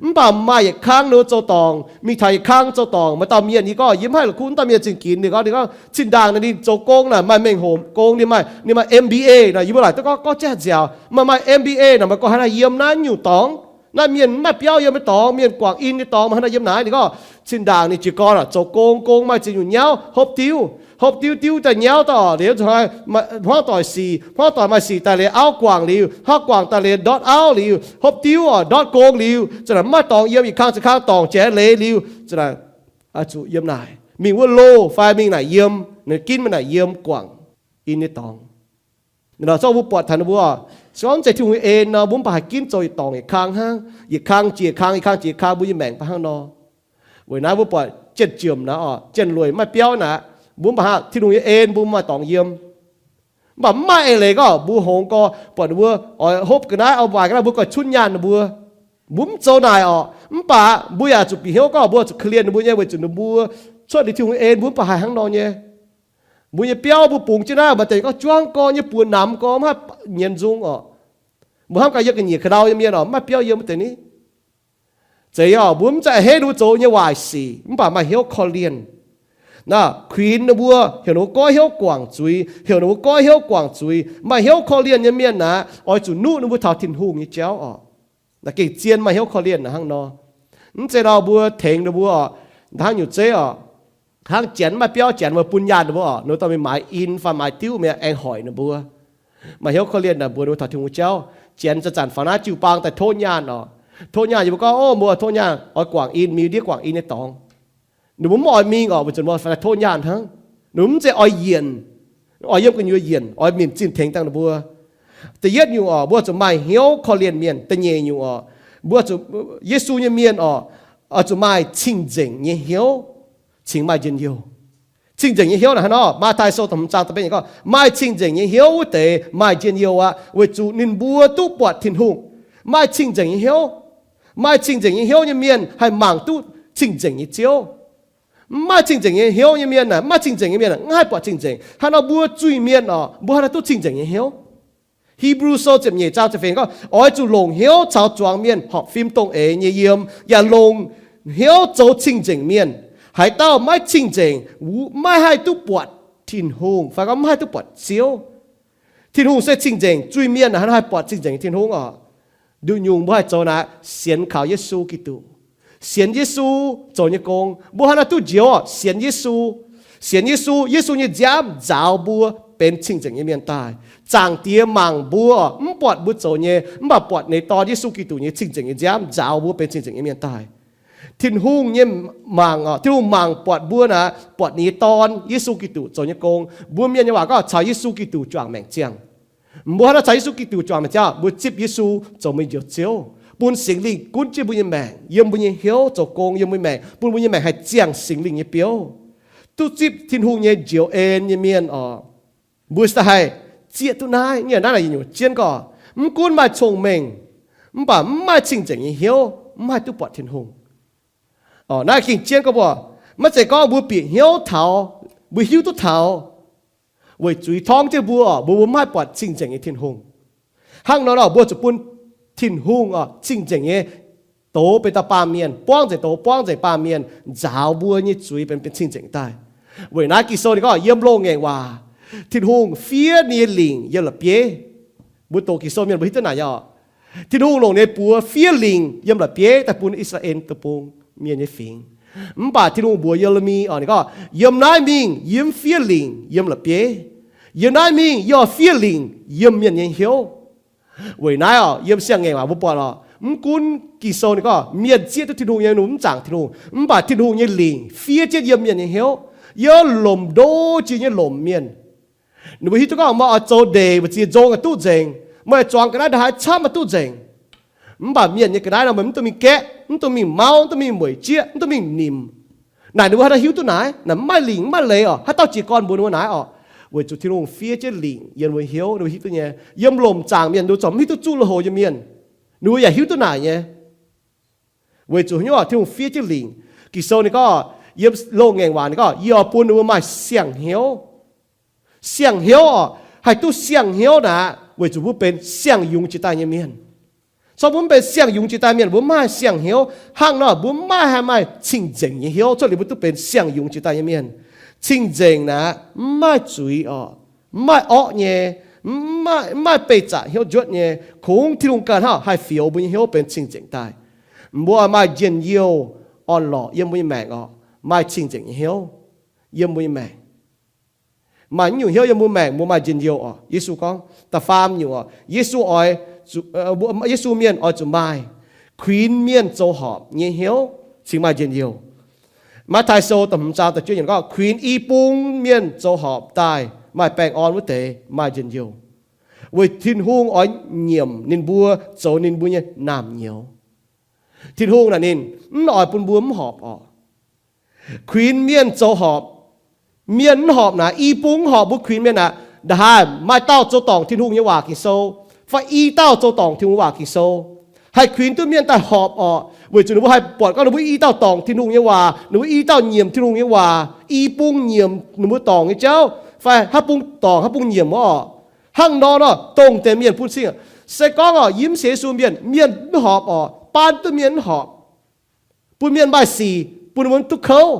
Mv baac maaih yietc kang ninh mbuo zoux dorngc, mingh taux yietc kang zoux dorngc, maaih dauh mienh yie gorngv yie mv haih la'kuqv wuov dauh mienh zingh ginx, ninh gorngv, ninh gorngv zinh ndaangc naaic ninh zoux gong naaic maaih mengh hoc gong, ninh maaih, ninh maaih M B A naaic, yie mbuo laaic duqv gorngv, gorngv jaav nziaauc, maaih, maaih M B A naaic, maaih gorngv haaix dauh yiem naaiv nyungc dorngx. Naaiv mienh mv maaih biauv yiem nyei dorngx, mienh guangc in nyei dorngx, maaih haaix dauh yiem naaic? Ninh gorngv zinh ndaangc ninh jiez gorn oc, zoux gong, gong maaih ziex nyungc nyauv, hopv diuv, hopv diuv diuv daaih nyauv daaih oc, liuz zuqc hmuangv doic sic, hmuangv doic maaih sic daaih liuz auv guangc liuz, auv guangc daaih liuz ndortv auv liuz, hopv diuv oc, ndortv gong liuz, za'naaic mv maaih dorngx yiem, yietc kang ziex kang dorngc jiex leiz liuz, za'naaic zuqc yiem naaic, mingh wuov loh fai mingh naaic yiem, ninh ginv mingh naaic yiem guangc in nyei dorngx. Nor zorqv mbuo buatc taux ninh mbuo, se gorngv mv zeiz Tin-Hungh nyei en nor, mbuo mv baac haih ginv zoux yietc dorngc yietc kang hnangv, yietc kang jiex yietc kang, yietc kang jiex yietc kang, mbuo nyei maengc baac hnangv nor. Weic naaiv mbuo buatc jienv jiemc naaic oc, jienv lueic maaih biauv naaic, mbuo mv baac hnangv Tin-Hungh nyei en mbuo maaih dorngx yiem. Mv baac mv maaih eix leiz gorngv mbuo hngongx gorx buatc ninh mbuo oix hopv ga'naaiv, oix waaic ga'naaiv, mbuo goiv cunv nyaanh ninh mbuo. Mbuo mv zoux naaic oc. Mv baac mbuo yaac zuqc bieqc hnyouv gorngv mbuo zuqc korv-lienh ninh mbuo nyei, weic zuqc ninh mbuo cuotv liuz Tin-Hungh nyei en, mbuo mv baac haih hnangv nor nyei. Mbuo nyei biauv mbuo bungx jienv naaiv, maaih deix gorngv juangv gorx nyei, buoz namx gorx, mv haih nyienz nzung oc. Mbuo hnamv gaax yiem ga'nyiec ka'ndau nyei mienh oc, mv maaih biauv yiem wuov deix ni. Zeiz oc, mbuo mv zeiz a'hneiv ninh mbuo zoux nyei waaic sic, mv baac maaih hnyouv korv-lienh. Naaiv kuinx ninh mbuo, heuc ninh mbuo goiv hnyouv guangc zuiz, heuc ninh mbuo goiv hnyouv guangc zuiz. Maaih hnyouv korv-lienh nyei mienh naaic, oix zuqc nuqv ninh mbuo taux Tin-Hungh nyei jauv oc. Naaiv gengh zien maaih hnyouv korv-lienh naaic hnangv nor. Mv zeiz nor mbuo tengx ninh mbuo oc, hnangv nyungc zeiv oc, hnangv Janx maaih biauv, Janx mbuo bun nyaanh ninh mbuo oc, ninh mbuo dorh mingh maaiz in fai maaiz diuv mingh aengx hoic ninh mbuo. Maaih hnyouv korv-lienh naaic mbuox ninh mbuo taux Tin-Hungh nyei jauv. Janx zanc-zanc faaux naaiv jiu-baang daaih tov nyaanh oc. Tov nyaanh, yie mbuo gorngv, o, mbuo tov nyaanh oix guangc in, mingh ndiev guangc in nyei dorngx. Ninh mbuo mv oix mingh oc, weic zuqc mbuo faaux naaiv tov nyaanh hnangv. Ninh mbuo mv zeiz oix yienc, oix yiem gu'nyuoz yienc, oix mingh zinh tengx dangh ninh mbuo. Da'yietv nyungc oc, mbuo zuqc maaih hnyouv korv-lienh mienh. Da'nyeic nyungc oc, mbuo zuqc, Yesu nyei mienh oc, oix zuqc maaih cing-nzengc nyei hnyouv cingx maaih njien-youh. Cing-nzengc nyei hnyouv naaic hnangv nor, Matv^taai Sou da'hmz zaang da'betv nyei gorngv, maaih cing-nzengc nyei hnyouv wuov deix maaih njien-youh aqv, weic zuqc ninh mbuo duqv buatc Tin-Hungh. Maaih cing-nzengc nyei hnyouv, maaih cing-nzengc nyei hnyouv nyei mienh haih mangc duqv cing-nzengc nyei Ziouv. Mv maaih cing-nzengc nyei hnyouv nyei mienh aah, mv maaih cing-nzengc nyei mienh aah, mv haih buatc cing-nzengc. Hnangv nor mbuo zuiz-mienh oc, mbuo hnangv naaiv duqv cing-nzengc nyei hnyouv. Hipv^lu Sou ziepc nyeic zaang ziepc feix gorngv, oix zuqc longc hnyouv caux zuangx mienh horpc fim dongh eix nyei yiem, yaac longc hnyouv zoux cing-nzengc mienh. Haaix dauh maiv cing-nzengc, maiv haih duqv buatc Tin-Hungh, fai gorngv maiv haih duqv buatc Ziouv. Tin-Hungh se cing-nzengc, zuiz-mienh hnangv haaix haih buatc cing-nzengc Tin-Hungh oc? Nduqc nyungc mbuo haih zoux naaic, sienx kaux Yesu Giduc, sienx Yesu zoux nyei gong. Mbuo hnangv naaiv duqv njoux oc, sienx Yesu. Sienx Yesu, Yesu nyei nziaamv nzaaux mbuo benx cing-nzengc nyei mienh daaih. Zaangc Diex mangc mbuo, mv buatc mbuo zoux nyei, mv baac buatc ninh Dorn Yesu Giduc nyei cing-nzengc nyei nziaamv nzaaux mbuo benx cing-nzengc nyei mienh daaih. Tin-Hungh nyei mangc oc, Tin-Hungh mangc buatc mbuo naaic, buatc ninh nyei Dorn Yesu Giduc zoux nyei gong. Mbuo mienh nyei waac gorngv caux Yesu Giduc juangc maengc ziangh. Mbuo hnangv naaiv caux Yesu Giduc juangc maengc ziangh, mbuo zipv Yesu zoux mbuo nyei Njoux Ziouv, bun Singx Lingh gunv jienv mbuo nyei maengc, yiem mbuo nyei hnyouv zoux gong, yiem mbuo nyei maengc, bun mbuo nyei maengc haih ziangh Singx Lingh nyei biouv, duqv zipv Tin-Hungh nyei njoux en nyei mienh oc. Mbuo se haih zieqv duqv naaiv, naaiv naaic nyungc jienv gorngv, mv gunv maaih cong-mengh, mv baac mv maaih cing-nzengc nyei hnyouv, mv haih duqv buatc Tin-Hungh. Naaiv gengh jienv gorngv mbuo, maiv zeiz gorngv mbuo bieqc hnyouv taux, mbuo hiuv duqv taux, weic zuiz torngv jienv mbuo, mbuo mbuo mv haih buatc cing-nzengc nyei Tin-Hungh. Hnangv nor nor mbuo zuqc bun Tin-Hungh oc, cing-nzengc nyei douz benx dauh baamh mienh, buangv nzengc douz, buangv nzengc baamh mienh, nzaaux mbuo nyei zuiz benx, benx cing-nzengc daaih. Weic naaiv Ging-Sou ninh gorngv yiem loz-ngaengc waac, Tin-Hungh fiev ninh nyei lingc yiem la'bieiv. Mbuo doqc Ging-Sou mienh mbuo hiuv duqv naaic nyei oc. Tin-Hungh longc ninh nyei buoz fiev lingc yiem la'bieiv daaih bun I^saa^laa^en Deic-Bung mienh nyei fingx. Mv baac Tin-Hungh mbuox Ye^le^mi oc, ninh gorngv, yiem naaiv mingh yie mv fiev lingc yiem la'bieiv. Yiem naaiv mingh yie oix fiev lingc yiem mienh nyei hnyouv. Weic naaiv oc, yiem siang-ngaengc waac mbuo buatc oc, mv gunv Ging-Sou ninh gorngv mienh zieqv duqv Tin-Hungh nyei, ninh mbuo mv zaangc Tin-Hungh, mv baac Tin-Hungh nyei lingc fiev jienv yiem mienh nyei hnyouv, yiem lomc ndo jiex nyei lomc mienh. Ninh mbuo hiuv duqv gorngv meih oix zoux ndeic mbu'ziex nzong yaac duqv nzengc, meih zuangx ga'naaiv nda'haaix camv yaac duqv nzengc. Mv baac mienh nyei ga'naaiv nor meih mv dungx mingh gaeqv, mv dungx mingh mauv, mv dungx mingh mueic jieqv, mv dungx mingh nimc. Naaic ninh mbuo haaix dauh hiuv duqv naaic? Naaic mv maaih lingc mv maaih leiz oc. Haaix dauh jiez gorn mbuox ninh mbuo naaic oc? Weic zuqc Tin-Hungh fiev jienv lingc yiem ninh mbuo hnyouv, ninh mbuo hiuv duqv nyei. Yiem lomc zaangc mienh ninh mbuo corc mv hiuv duqv zuqv lui-houx nyei mienh, ninh mbuo yaac hiuv duqv naaic nyei. Weic zuqc hnyouv Tin-Hungh fiev jienv lingc. Ging-Sou ninh gorngv yiem loz-ngaengc waac ninh gorngv yie oix bun ninh mbuo maaih siang-hnyouv. Siang-hnyouv oc, haih duqv siang-hnyouv naaic weic zuqc mbuo benx siang-yungz jiex daaih nyei mienh. Corc mbuo mv benx siang-yungz jiex daaih mienh, mbuo mv maaih siang-hnyouv. Hnangv nor mbuo mv maaih haih maaih cing-nzengc nyei hnyouv, cuotv liuz mbuo duqv benx siang-yungz jiex daaih nyei mienh. Cing-nzengc naaic mv maaih zuiz oc, mv maaih orqv nyei, mv maaih, mv maaih beih zaqc hnyouv njuotv nyei. Kungx Tin-Hungh ganh hnangv haih fioux mbuo nyei hnyouv benx cing-nzengc daaih. Mbuo oix maaih njien-youh orn-lorqc yiem mbuo nyei maengc oc, maaih cing-nzengc nyei hnyouv yiem mbuo nyei maengc. Maaih naaiv nyungc hnyouv yiem mbuo maengc, mbuo maaih njien-youh oc. Yesu gorngv da'faam nyungc oc, Yesu oix, Yesu mienh oix zuqc maaih kuinx mienh zoux horpc nyei hnyouv cingx maaih njien-youh. Matv^taai Sou da'hmz zaang da'juov yiemc gorngv, kuinx i bung mienh zoux horpc daaih maaih baengh orn wuov deix maaih njien-youh, weic Tin-Hungh oix nyiemc ninh mbuo zoux ninh mbuo nyei naamh nyouz. Tin-Hungh naaic ninh mv oix bun mbuo mv horpc oc. Kuinx mienh zoux horpc. Mienh mv horpc naaic, i bung mv horpc, mbuo kuinx mienh naaic, nda'haaix maaih dauh zoux dorngc Tin-Hungh nyei waac Ging-Sou, fai i dauh zoux dorngc Tin-Hungh waac Ging-Sou. Haih kuinx duqv mienh daaih horpc orqc, weic zuqc ninh mbuo haih buatc gorngv ninh mbuo i dauh dorngc Tin-Hungh nyei waac, ninh mbuo i dauh nyiemc Tin-Hungh nyei waac, i bung nyiemc ninh mbuo dorngc nyei jauv, fai haaix bung dorngc haaix bung nyiemc orqc. Hnangv nor nor, dongh deix mienh bun cing, se gorngv orqc, yie mv sienx Yesu mienh, mienh mv horpc orqc, baan duqv mienh mv horpc, bun mienh maaih sic, bun ninh mbuo mv duqv kouv.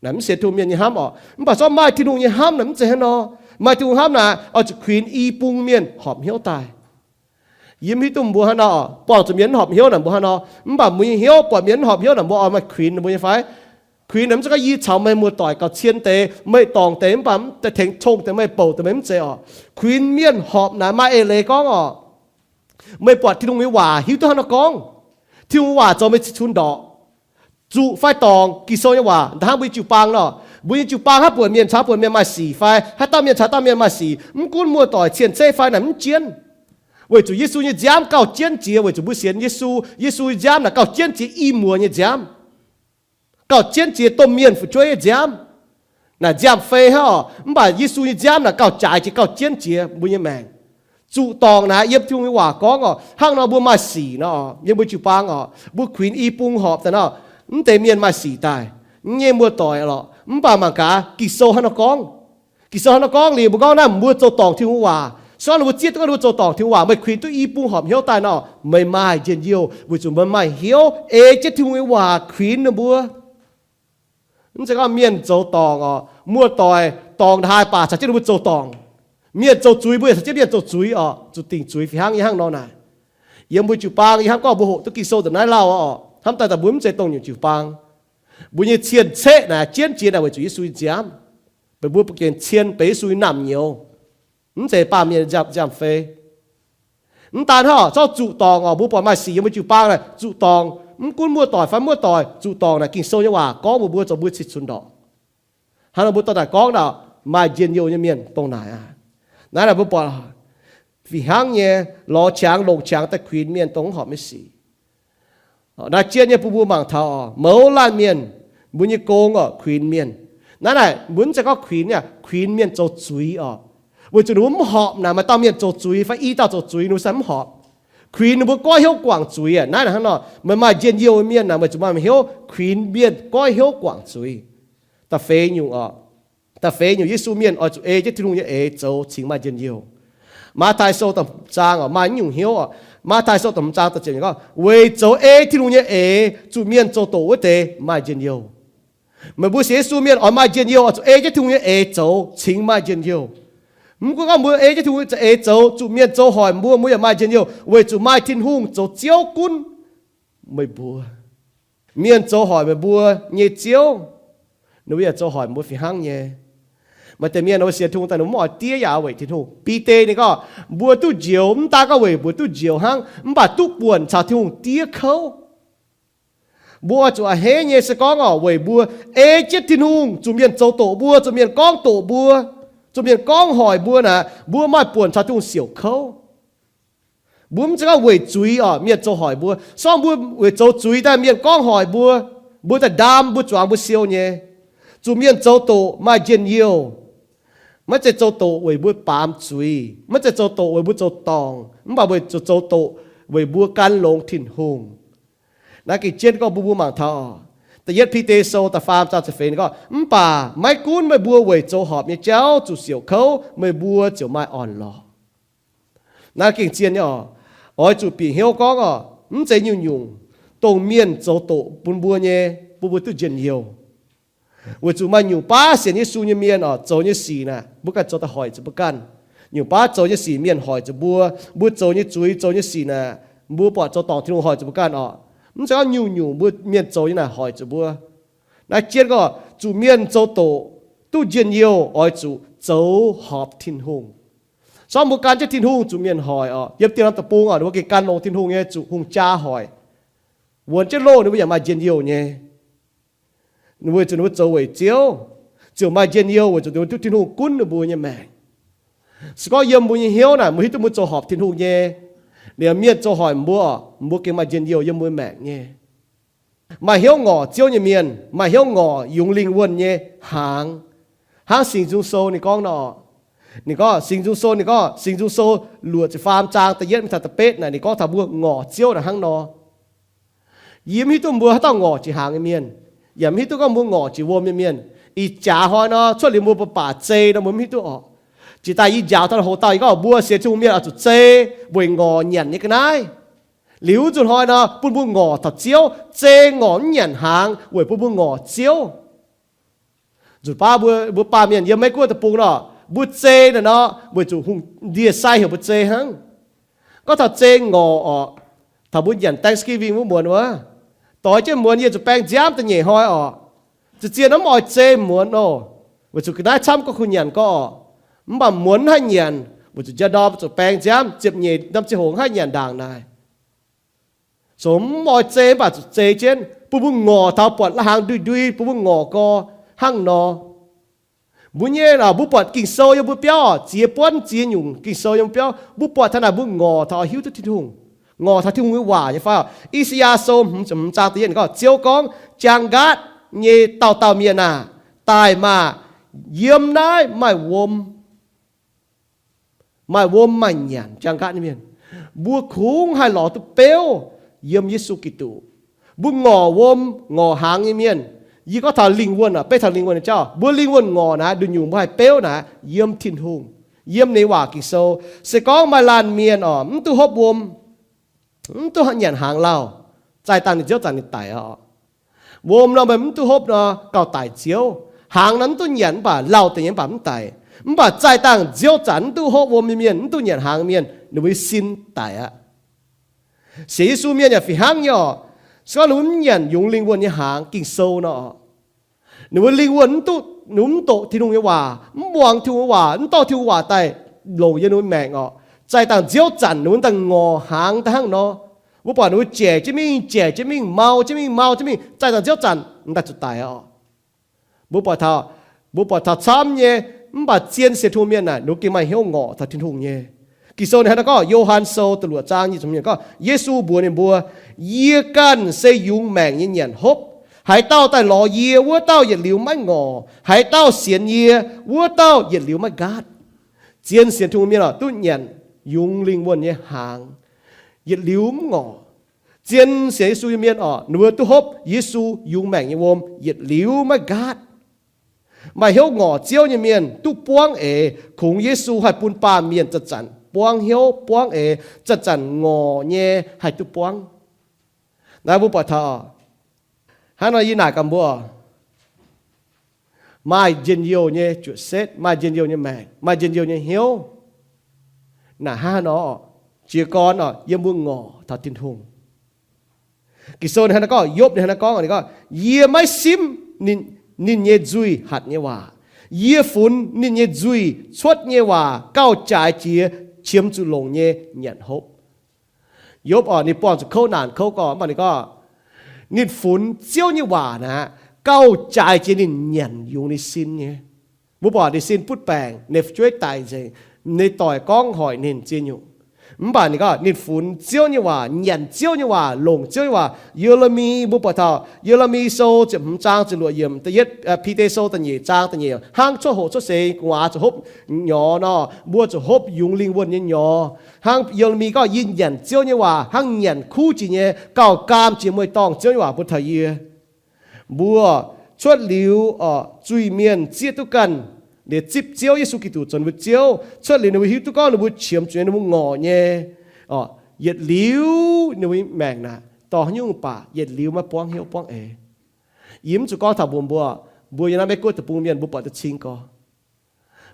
Naaic mv sienx Tin-Hungh mienh nyei hnamv orqc. Mv baac zorqv maaih Tin-Hungh nyei hnamv naaic mv zeiz hnangv nor. Maaih Tin-Hungh hnamv naaic oix zuqc kuinx i bung mienh horpc hnyouv daaih. Yie mv hiuv duqv mbuo hnangv nor, buangh zuqc mienh mv horpc hnyouv naaic mbuo hnangv nor. Mv baac mbuo nyei hnyouv buatc mienh mv horpc hnyouv naaic mbuo oix maaih kuinx ninh mbuo nyei fai? Kuinx naaic mv zeiz gorngv yie caux meih muoz-doic gauh cien deix, meih dorngc deix mv baac mv tengx cong deix, meih bouc deix, meih mv zeiz orqc. Kuinx mienh horpc naaic maaih eix leiz gorngv orqc. Meih buatc Tin-Hungh nyei waac hiuv duqv hnangv nor gorngv. Tin-Hungh waac zoux meih cun-ndorqc. Zuqc fai dorngc Ging-Sou nyei waac, nda'hnangv mbuo nyei jiu-baang nor. Mbuo nyei jiu-baang haaix buonc mienh caux buonc mienh maaih sic fai haaix dauh mienh caux dauh mienh maaih sic, mv gunv muoz-doic cien-ceqv fai naaic mv jienv. Weic zuqc Yesu nyei nziaamv gauh jienv jiex, weic zuqc mbuo sienx Yesu. Yesu nyei nziaamv naaic gauh jienv jiex i muoz nyei nziaamv, gauh jienv jiex domh mienh fu'jueiv nyei nziaamv. Naaic nziaamv-fei hnangv orqc, mv baac Yesu nyei nziaamv naaic gauh jaaix jiex, gauh jienv jiex mbuo nyei maengc. Zuqc dorngc naaic yiem Tin-Hungh nyei waac gorngv orqc, hnangv nor mbuo maaih sic nor, yiem mbuo jiu-baang orqc, mbuo kuinx i bung horpc daaih nor, mv deix mienh maaih sic daaih. nyei muoz-doic lorqc. Mv baac mangc gaax Ging-Sou hnangv nor gorngv. Ging-Sou hnangv nor gorngv liuz, mbuo gorngv naaiv mbuo zoux dorngc Tin-Hungh waac. Se gorngv mbuo zieqv duqv gorngv mbuo zoux dorngc Tin-Hungh waac, meih kuinx duqv i bung horpc hnyouv daaih nor, meih maaih njien-youh weic zuqc meih maaih hnyouv ei jienv Tin-Hungh nyei waac kuinx ninh mbuo. Mv zeiz gorngv mienh zoux dorngc oc, muoz-doic dorngc ndaaih baac caux jienv ninh mbuo zoux dorngc. Mienh zoux zuiz mbuo yaac caux jienv mienh zoux zuiz oc, zuqc dingc zuiz fih hnangv nyei hnangv nor naaic. Yiem mbuo jiu-baang yie hnamv gorngv mbuo hoqc duqv Ging-Sou da'naaiv lauh oc, hnamv daaih daaih mbuo mv zeiz dongh nyungc jiu-baang. Mbuo nyei cien-ceqv naaic jienv jiex naaic weic zuqc Yesu nyei nziaamv. Beic mbuo ba'genc cien benx Yesu nyei naamh nyouz. Mv zeiz baamh mienh nziaamv-fei. Mv daan hnangv, zorqv zuqc dorngc oc, mbuo buatc maaih sic yiem mbuo jiu-baang naaic zuqc dorngc, mv gunv muoz-doic fai muoz-doic, zuqc dorngc naaic Ging-Sou nyei waac gorngv mbuo, mbuo zoux mbuo cih cunx ndorqc. Hnangv nor mbuo dorh naaic gorngv naaic, maaih njien-youh nyei mienh dongh naaic aqv. Naaiv naaic mbuo buatc fih hnangv nyei, lorz qangx longc qangx daaih kuinx mienh dongh mv horpc nyei sic. Naaiv jienv nyei bun mbuo mangc taux oc, mouz laanh mienh, mbuo nyei gong oc, kuinx mienh. Naaiv naaic mbuo mv zeiz gorngv kuinx, kuinx mienh zoux zuiz oc. Weic zuqc ninh mbuo mv horpc naaic, maaih dauh mienh zoux zuiz fai i dauh zoux zuiz ninh mbuo se mv horpc. Kuinx ninh mbuo goiv hnyouv guangc zuiz aqv. Naaiv naaic hnangv nor, meih maaih njien-youh mienh naaic, meih zuqc maaih hnyouv kuinx mienh goiv hnyouv guangc zuiz. Da'feix nyungc oc, da'feix nyungc Yesu mienh oix zuqc ei jienv Tin-Hungh nyei eix zoux cingx maaih njien-youh. Matv^taai Sou da'hmz zaang oc, maaih nyungc hnyouv oc. Matv^taai Sou da'hmz zaang da'ziepc gorngv, weic zoux ei Tin-Hungh nyei eix zuqc mienh zoux doqc wuov deix maaih njien-youh. Meih mbuo sienx Yesu mienh oix maaih njien-youh oix zuqc ei jienv Tin-Hungh nyei eix zoux cingx maaih njien-youh. Mv gunv gorngv mbuo ei jienv Tin-Hungh nyei eix zoux zuqc mienh zoux hoic mbuo, mbuo yaac maaih njien-youh weic zuqc maaih Tin-Hungh zoux Ziouv gunv meih mbuo. Mienh zoux hoic meih mbuo nyei ziouv, ninh mbuo yaac zoux hoic mbuo fih hnangv nyei. Maaih deix mienh ninh mbuo sienx Tin-Hungh daaih ninh mbuo mv oix diev yaac weic Tin-Hungh. Bide ninh gorngv, mbuo duqv njoux mv daan gorngv weic mbuo duqv njoux hnangv, mv baac duqv buonc caux Tin-Hungh diev kouv. Mbuo oix zuqc a'hneiv nyei se gorngv oc, weic mbuo ei jienv Tin-Hungh zuqc mienh zoux doqc mbuo, zuqc mienh gorngv doqc mbuo, zuqc mienh gorngv hoic mbuo naaic, mbuo maaih buonc caux Tin-Hungh siouc kouv. Mbuo mv zeiz gorngv weic zuiz oc mienh zoux hoic mbuo. Se gorngv mbuo weic zoux zuiz daaih mienh gorngv hoic mbuo, mbuo daaih ndaam, mbuo zuangx mbuo siou nyei. Zuqc mienh zoux doqc maaih njien-youh. Maiv zeiz zoux doqc weic mbuo baamz zuiz, maiv zeiz zoux doqc weic mbuo zoux dorngc, mv baac weic zuqc zoux doqc weic mbuo gan longx Tin-Hungh. Naaiv gengh jienv gorngv bun mbuo mangc taux, da'yietv Bide Sou da'faam zaang ziepc feix ninh gorngv, mv baac maiv gunv meih mbuo weic zoux horpc nyei jauv zuqc siouc kouv, meih mbuo ziouc maaih orn-lorqc. Naaiv gengh zien nyei oc. Oix zuqc bieqc hnyouv gorngv oc, mv zeiz nyungc-nyungc dongh mienh zoux doqc bun mbuo nyei, bun mbuo duqv njien-youh. Weic zuqc maaih nyungc baav sienx Yesu nyei mienh oc, zoux nyei sic naaic mbuo ganh zoux daaih hoic zuqc mbuo ganh. Nyungc baav zoux nyei sic mienh hoic zuqc mbuo. Mbuo zoux nyei zuiz, zoux nyei sic naaic, mbuo buatc zoux dorngc Tin-Hungh hoic zuqc mbuo ganh oc. Mv zeiz gorngv nyungc-nyungc mbuo mienh zoux nyei naaic hoic zuqc mbuo. Naaiv jienv gorngv zuqc mienh zoux doqc duqv njien-youh oix zuqc zoux horpc Tin-Hungh. Se gorngv mbuo gan jienv Tin-Hungh zuqc mienh hoic oc, yiem dieh norm deic-bung oc, ninh mbuo gengh gan longx Tin-Hungh nyei, zuqc hungh jaa hoic, wuonx jienv loh ninh mbuo yaac maaih njien-youh nyei. Ninh mbuo zuqc ninh mbuo zoux weic Ziouv, ziouc maaih njien-youh weic zuqc ninh mbuo duqv Tin-Hungh gunv ninh mbuo nyei maengc. Se gorngv yiem mbuo nyei hnyouv naaic mbuo hiuv duqv mbuo zoux horpc Tin-Hungh nyei, liemh mienh zoux hoic mbuo, mbuo gengh maaih njien-youh yiem mbuo maengc nyei. Maaih hnyouv ngorc Ziouv nyei mienh, maaih hnyouv ngorc yungz lingh wuonh nyei hnaangx. Hnangv Singx Nzung Sou ninh gorngv nor, ninh gorngv Singx Nzung Sou, ninh gorngv Singx Nzung Sou luoqc ziepc faam zaang da'yietv mingh taux da'betv naaic ninh gorngv taux mbuo ngorc Ziouv naaic hnangv nor. Yie mv hiuv duqv mbuo haaix dauh ngorc jiex hnaangx nyei mienh, yaac mv hiuv duqv gorngv mbuo ngorc jiex wuom nyei mienh. Ih jaax hnoi nor cuotv liuz mbuo mbuo baac zei nor mbuo mv hiuv duqv oc. Jiex daaih yie njaaux taux hoc dauh yie gorngv mbuo sienx Tin-Hungh mienh oix zuqc zei weic ngorc nyanc nyei ga'naaiv. Liuz nzunc hnoi nor bun mbuo ngorc taux Ziouv, zei ngorc mv nyanc hnaangx weic bun mbuo ngorc Ziouv. Nzunc baav mbuo, mbuo baamh mienh yiem Meiv Guoqv deic-bung nor, mbuo zei naaic nor weic zuqc hungh ndie-sai heuc mbuo zei hnangv. Gorngv taux zei ngorc oc, taux mbuo nyanc Thanksgiving wuov muonz wuov, doix jienv muonz yie zuqc baeng nziaamv da'nyeic hnoi oc. Zien-zien nor mv oix zei muonz oc, weic zuqc ga'naaiv camv gorngv kuh nyanc gorx oc. Mv baac muonz haih nyanc weic zuqc njang ndorm zuqc baeng nziaamv, ziepc nyeic norm ziangh hoc haih nyanc ndaangc naaic. Zoux mv oix zei mv baac zuqc zei jienv, bun mbuo ngorc taux buatc la'hnaangx ndui-ndui, bun mbuo ngorc gorx hnangv nor. Mbuo nyei, mbuo buatc Ging-Sou yiem mbuo biauv, ziex buonv ziex nyungc Ging-Sou yiem mbuo biauv, mbuo buatc taux naaic mbuo ngorc taux oix hiuv duqv Tin-Hungh, ngorc taux Tin-Hungh nyei waac nyei fai oc. I^saa^yaa Sou hmz zaang da'yietv gorngv, Ziouv gorngv, Jaang nqaatv nyei dauh dauh mienh aah! Daaih maah! Yiem naaiv maaih wuom, maaih wuom maaih nyanc. Jaang nqaatv nyei mienh, mbuo kungx haih lorz duqv beuv yiem Yesu Giduc. Mbuo ngorc wuom ngorc hnaangx nyei mienh, Yie gorngv taux lingh wuonh oc, beiv taux lingh wuonh nyei jauv, mbuo lingh wuonh ngorc naaic, nduqc nyungc mbuo haih beuv naaic yiem Tin-Hungh, yiem ninh nyei waac Ging-Sou. Se gorngv maaih laanh mienh oc, mv duqv hopv wuom, mv duqv nyanc hnaangx lauh, zaih dangh ninh ziouv zanc ninh daic oc. Wuom nor meih mv duqv hopv nor gauh daic ziouv. Hnaangx nor mv duqv nyanc mv baac lauh deix nyei mv baac mv daic. Mv baac zaih dangh ziouv zanc mv duqv hopv wuom nyei mienh, mv duqv nyanc hnaangx mienh, ninh mbuo nyei sin daic aqv. Sienx Yesu mienh yaac fih hnangv nyei oc. Se gorngv ninh mbuo mv nyanc yungz lingh wuonh nyei hnaangx, Ging-Sou nor, ninh mbuo lingh wuonh mv duqv, ninh mbuo mv doqc Tin-Hungh nyei waac, mv muangx Tin-Hungh nyei waac, mv dorh Tin-Hungh waac daaih longc yiem ninh mbuo maengc oc. Zaih dangh ziouv zanc ninh mbuo daaih ngorc hnaangx daaih hnangv nor. Mbuo buatc ninh mbuo jaic jienv mingh, jaic jienv mingh, mau jienv mingh, mau jienv mingh, zaih dangh ziouv zanc m'daaih zuqc daic oc. Mbuo buatc taux, mbuo buatc taux camv nyei, mv baac zien sienx Tin-Hungh mienh naaic, ninh mbuo gengh maaih hnyouv ngorc taux Tin-Hungh nyei. Ging-Sou ninh hnangv naaiv gorngv, Yo^han Sou da'luoqc zaang nyic ziepc hmz gorngv, Yesu mbuox ninh mbuo, Yie ganh se yungz maengc nyei nyanc hopv. Haaix dauh daaih lorz yie, wuov dauh yietc liuz maiv ngorc. Haaix dauh sienx yie, wuov dauh yietc liuz maiv nqaatv. Zien sienx Tin-Hungh mienh oc, duqv nyanc yungz lingh wuonh nyei hnaangx, yietc liuz mv ngorc. Zien sienx Yesu nyei mienh oc, ninh mbuo duqv hopv Yesu yungz maengc nyei wuom, yietc liuz maiv nqaatv. Maaih hnyouv ngorc Ziouv nyei mienh duqv buangv eix, kungx Yesu haih bun baamh mienh zanc-zanc buangv hnyouv buangv eix, zanc-zanc ngorc nyei haih duqv buangv. Naaiv mbuo buatc taux, hnangv nor yie naaic gaax mbuo, maaih njien-youh nyei juqc setv, maaih njien-youh nyei maengc, maaih njien-youh nyei hnyouv. Naaic hnangv nor, jiez gorn oc, yiem mbuo ngorc taux Tin-Hungh. Ging-Sou ninh hnangv naaiv gorngv, Yopv ninh hnangv naaiv gorngv, ninh gorngv, Yie maiv simv ninh, ninh nyei nzuih hatc nyei waac. Yie funx ninh nyei nzuih cuotv nyei waac gauh jaaix jiex qiemx zuqc longc nyei nyanc hopv. Yopv oc, ninh buangh zuqc kouv naanc kouv gorx, mv baac ninh gorngv, ninh funx Ziouv nyei waac naaic, gauh jaaix jiex ninh nyanc yungz ninh sin nyei. Mbuo buatc ninh sin butv baengc, ninh fu'jueiv daic nzengc, ninh doic gorngv hoic ninh ziex nyungc. Mv baac ninh gorngv ninh funx Ziouv nyei waac, nyanc Ziouv nyei waac, longc Ziouv nyei waac. Ye^le^mi, mbuo buatc taux Ye^le^mi Sou ziepc hmz zaang ziepc luoqc yiemc, da'yietv, Bide Sou da'nyeic zaang da'nyeic, hnangv cuotv hoqc cuotv seix gu'nguaaz zuqc hopv nyorx nor, mbuo zuqc hopv yungz lingh wuonh nyei nyorx. Hnangv Ye^le^mi gorngv, Yie nyanc Ziouv nyei waac hnangv nyanc kuv jiex nyei, gauh gaam jiex mueiz-dorngh. Ziouv nyei waac bun taux yie. Mbuo cuotv liuz oc, zuiz-mienh zieqv duqv ganh liuz zipv Ziouv Yesu Giduc zoux ninh mbuo Ziouv. Cuotv liuz ninh mbuo hiuv duqv gorngv ninh mbuo qiemx zuqc nyei, ninh mbuo ngorc nyei, yietc liuz ninh mbuo maengc naaic dorh haaix nyungc baac yietc liuz maiv buangv hnyouv buangv eix. Yie mv zuqc gorngv taux mbuox mbuo, mbuo yiem naaiv Meiv Guoqv deic-bung mienh mbuo buatc duqv cing gorx,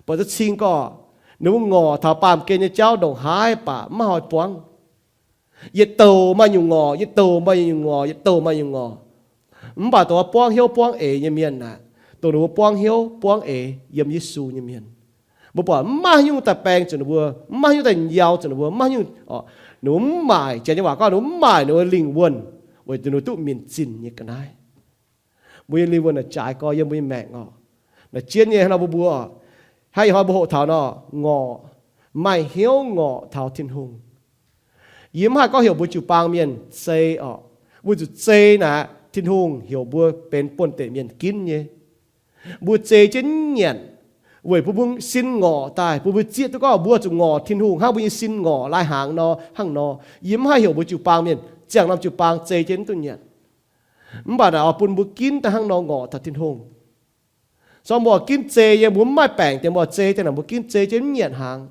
buatc duqv cing gorx, ninh mbuo ngorc taux baamh gen nyei jauv ndongc haaix baac maiv haih buangv. Yietc douc maaih nyungc ngorc, yietc douc maaih nyungc ngorc, yietc douc maaih nyungc ngorc. Mv baac dongh buangv hnyouv buangv eix nyei mienh aeqv, dongh ninh mbuo buangv hnyouv buangv eix yiem Yesu nyei mienh. Mbuo buatc mv maaih haaix nyungc daaih baeng zuqc ninh mbuo, mv maaih haaix nyungc daaih njaaux zuqc ninh mbuo, mv maaih haaix nyungc, ninh mbuo mv maaic. Janx nyei waac gorngv ninh mbuo mv maaic ninh mbuo lingh wuonh weic zuqc ninh mbuo duqv minc zinh nyei ga'naaiv. Mbuo nyei lingh wuonh naaic jaaix gorx yiem mbuo nyei maengc oc. Naaiv jienv nyei hnangv nor mbuo mbuo, hnangv ih hnoi mbuo hoqc taux nor, ngorc, maaih hnyouv ngorc taux Tin-Hungh. Yie mv haih gorngv heuc mbuo jiu-baang mienh zei oc. Weic zuqc zei naaic Tin-Hungh heuc mbuo benx buonv-deic mienh ginv nyei. Mbuo zei jienv nyanc weic bun mbuo sin ngorc daaih, bun mbuo zieqv duqv gorngv mbuo zuqc ngorc Tin-Hungh hnangv mbuo nyei sin ngorc lai-hnaangx nor hnangv nor. Yie mv haih heuc mbuo jiu-baang mienh ziangh norm jiu-baang zei jienv mv duqv nyanc. Mv baac naaic oix bun mbuo ginv daaih hnangv nor ngorc taux Tin-Hungh. Sorng mbuo ginv zei yiem, mbuo mv maaih baengc dien mbuo zei daaih naaic, mbuo ginv zei jienv mv nyanc hnaangx.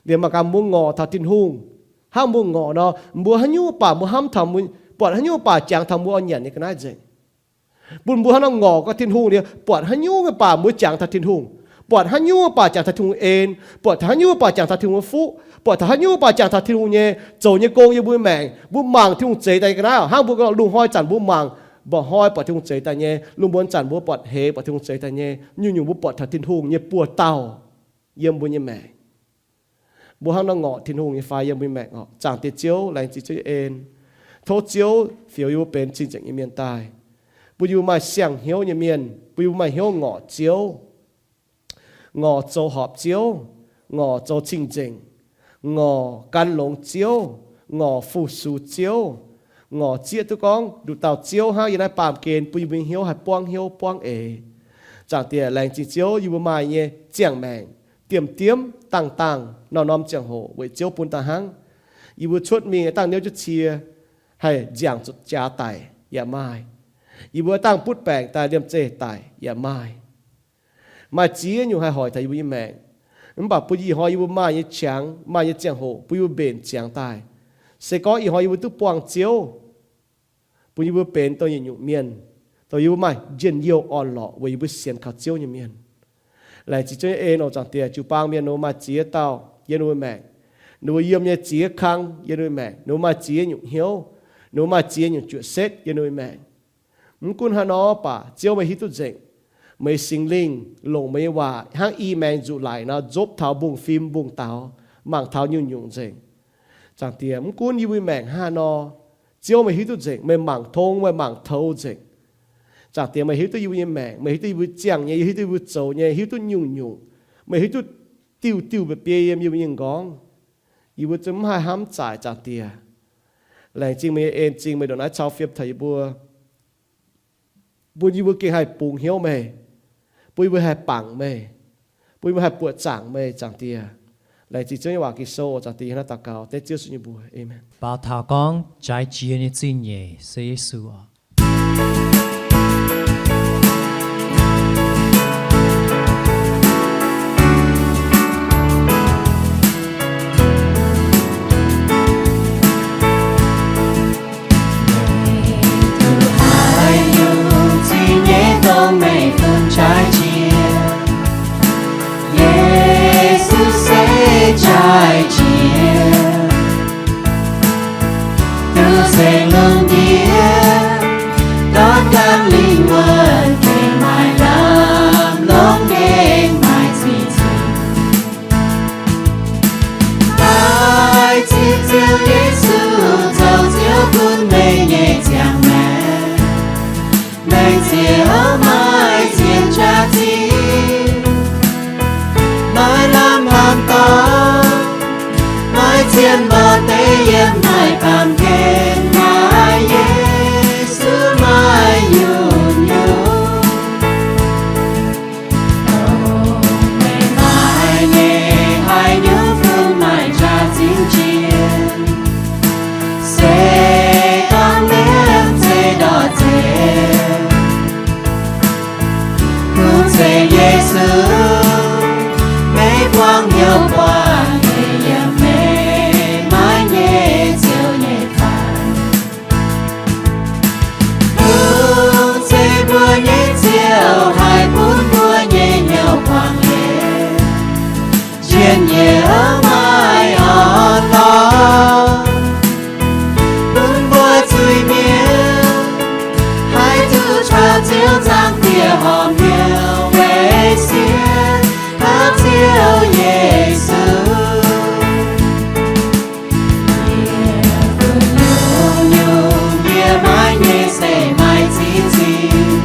Liemh mangc gaax mbuo ngorc taux Tin-Hungh hnangv mbuo ngorc nor, mbuo haaix nyungc baac mbuo hnamv taux, buatc haaix nyungc baac jangx taux mbuo oix nyanc nyei ga'naaiv nzengc. Bun mbuo hnangv nor ngorc gau Tin-Hungh liuz, buatc haaix nyungc baac mbuo jangx taux Tin-Hungh. Buatc haaix nyungc baac jangx taux Tin-Hungh en. Buatc taux haaix nyungc baac jangx taux Tin-Hungh fuqv. Buatc taux haaix nyungc baac jangx taux Tin-Hungh nyei zoux nyei gong yiem mbuo maengc. Mbuo mangc Tin-Hungh zeix daaih nyei ga'naaiv hnangv mbuo lungh hnoi zanc mbuo mangc, mba'hnoi buatc Tin-Hungh zeix daaih nyei, lungh muonz zanc mbuo buatc heix buatc Tin-Hungh zeix daaih nyei. Nyungc-nyungc mbuo buatc taux Tin-Hungh nyei buoz-dauh yiem mbuo nyei maengc. Mbuo hnangv nor ngorc Tin-Hungh nyei fai yiem mbuo nyei maengc oc? Zaangc Diex Ziouv, laengz zingh Ziouv nyei en. Tov Ziouv fioux yie mbuo benx cing-nzengc nyei mienh daaih, bun yie mbuo maaih siang-hnyouv nyei mienh, bun yie mbuo maaih hnyouv ngorc Ziouv, ngorc zoux horpc Ziouv, ngorc zoux cing-nzengc, ngorc gan longx Ziouv, ngorc fu-sux Ziouv, ngorc zieqv duqv gorngv nduqc dauh Ziouv hnangv yiem naaiv baamh gen, bun yie mbuo nyei hnyouv haih buangv hnyouv buangv eix. Zaangc Diex, laengz zingh Ziouv yie mbuo maaih nyei ziangh maengc diemv-diemv dangh-dangh norm-norm ziangh hoc weic Ziouv bun daaih hnangv. Yie mbuo cuotv mingh dangh niouv jienv cie, haih nziangc zuqc jaax daic yaac maaih. Yie mbuo dangh butv baengc daaih liemh zeih daic yaac maaih. Maaih ziex nyungc haih hoic taux yie mbuo nyei maengc. Mv baac bun ih hnoi yie mbuo maaih nyei qangx, maaih nyei ziangh hoc, bun yie mbuo mbenc ziangx daaih. Se gorngv ih hnoi yie mbuo duqv buangh Ziouv, bun yie mbuo benx dongh yietc nyungc mienh, dongh yie mbuo maaih njien-youh orn-lorqc weic yie mbuo sienx kaux Ziouv nyei mienh. Laengz zingh Ziouv nyei en oc. Zaangc Diex, jiu-baang mienh ninh mbuo maaih ziex dauh yiem ninh mbuo maengc. Ninh mbuo yiem nyei ziex kang yiem ninh mbuo maengc. Ninh mbuo maaih ziex nyungc hnyouv. Ninh mbuo maaih ziex nyungc juoqc setv yiem ninh mbuo maengc. Mv gunv haaix nor baac Ziouv meih hiuv duqv nzengc. Meih Singx Lingh longc meih nyei waac hnangv i maengx nzuqc laic nor nzopv taux mbungv-fim mbungv-daux, mangc taux nyungc-nyungc nzengc. Zaangc Diex, mv gunv yie mbuo maengc hnangv haaix nor, Ziouv meih hiuv duqv nzengc. Meih mangc tong, meih mangc toux nzengc. Zaangc Diex, meih hiuv duqv yie mbuo nyei maengc, meih hiuv duqv yie mbuo ziangh nyei, hiuv duqv yie mbuo zoux nyei, hiuv duqv nyungc-nyungc. Meih hiuv duqv diuh diuh mba'biei yiem yie mbuo nyei m'nqorngv. Yie mbuo zungv mv haih hnamv zaaic, Zaangc Diex. Laengz zingh meih nyei en-zingh, meih ndongc naaiv cau fiem taux yie mbuo, bun yie mbuo gengh haih bungx hnyouv meih, bun yie mbuo haih bangc meih, bun yie mbuo haih buoqc zaangc meih, Zaangc Diex. Laengz zingh Ziouv nyei waac Ging-Sou, Zaangc Diex, yie hnangv naaiv daux gaux dengv Ziouv Yesu nyei mbuox. Aamen. Baaux taux gorngv jaaix jiex nyei zingh nyeic se Yesu oc. Haaix nyungc zingh nyeic dongh meih fun jaaix jiex, Yesu se jaaix jiex. Duqv nzengc lungh ndiev, dorn ganh lingh wuonh gengh maaih lamh, longx gengh maaih zingh zingh. Daaih zipv Ziouv Yesu zoux Ziouv bun meih nyei ziangh maengc. Maengc ziouc maaih zien jaax-zinh, maaih lamh haaix dauh, maaih zien mbuo deix yiem, maaih baamh gen, maaih Yesu, maaih nyungc-nyungc. Dongh meih maaih nyei haaix nyungc fun maaih jaax-zinh jiex, se gorngv liemh zeih ndortv nzengc, kungx ceix Yesu, meih buangh hnyouv buatc nyei yiem meih maiv nyei Ziouv nyei faix. Kungx ceix mbuo nyei Ziouv haih bun mbuo nyei hnyouv buangh hec, njien-youh maaih orn-lorqc, bun mbuo zuiz-mienh haih duqv taux Ziouv Zaangc Diex horpc hnyouv weic sienx kaux Ziouv Yesu. Yie fun nyungc-nyungc yie maiv nyei se maaih zingh zingh,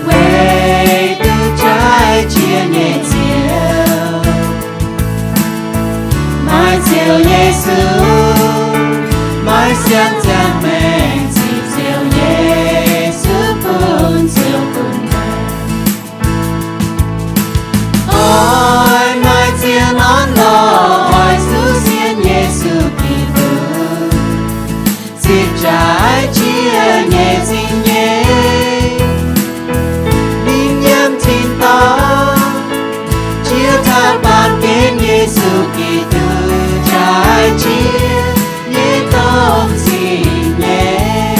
weic duqv jaaix jiex nyei Ziouv, maaih Ziouv Yesu, maaih siang-ziangh maengc zingh Ziouv Yesu bun Ziouv bun maengc. Oix maaih zien orn-lorqc, oix zuqc sienx Yesu Giduc, zipv jaaix jiex nyei zingh nyeic, ninh yiem tin-dorngh, jiex taux baamh gen Yesu Giduc, jaaix jiex nyei domh zingh nyeic.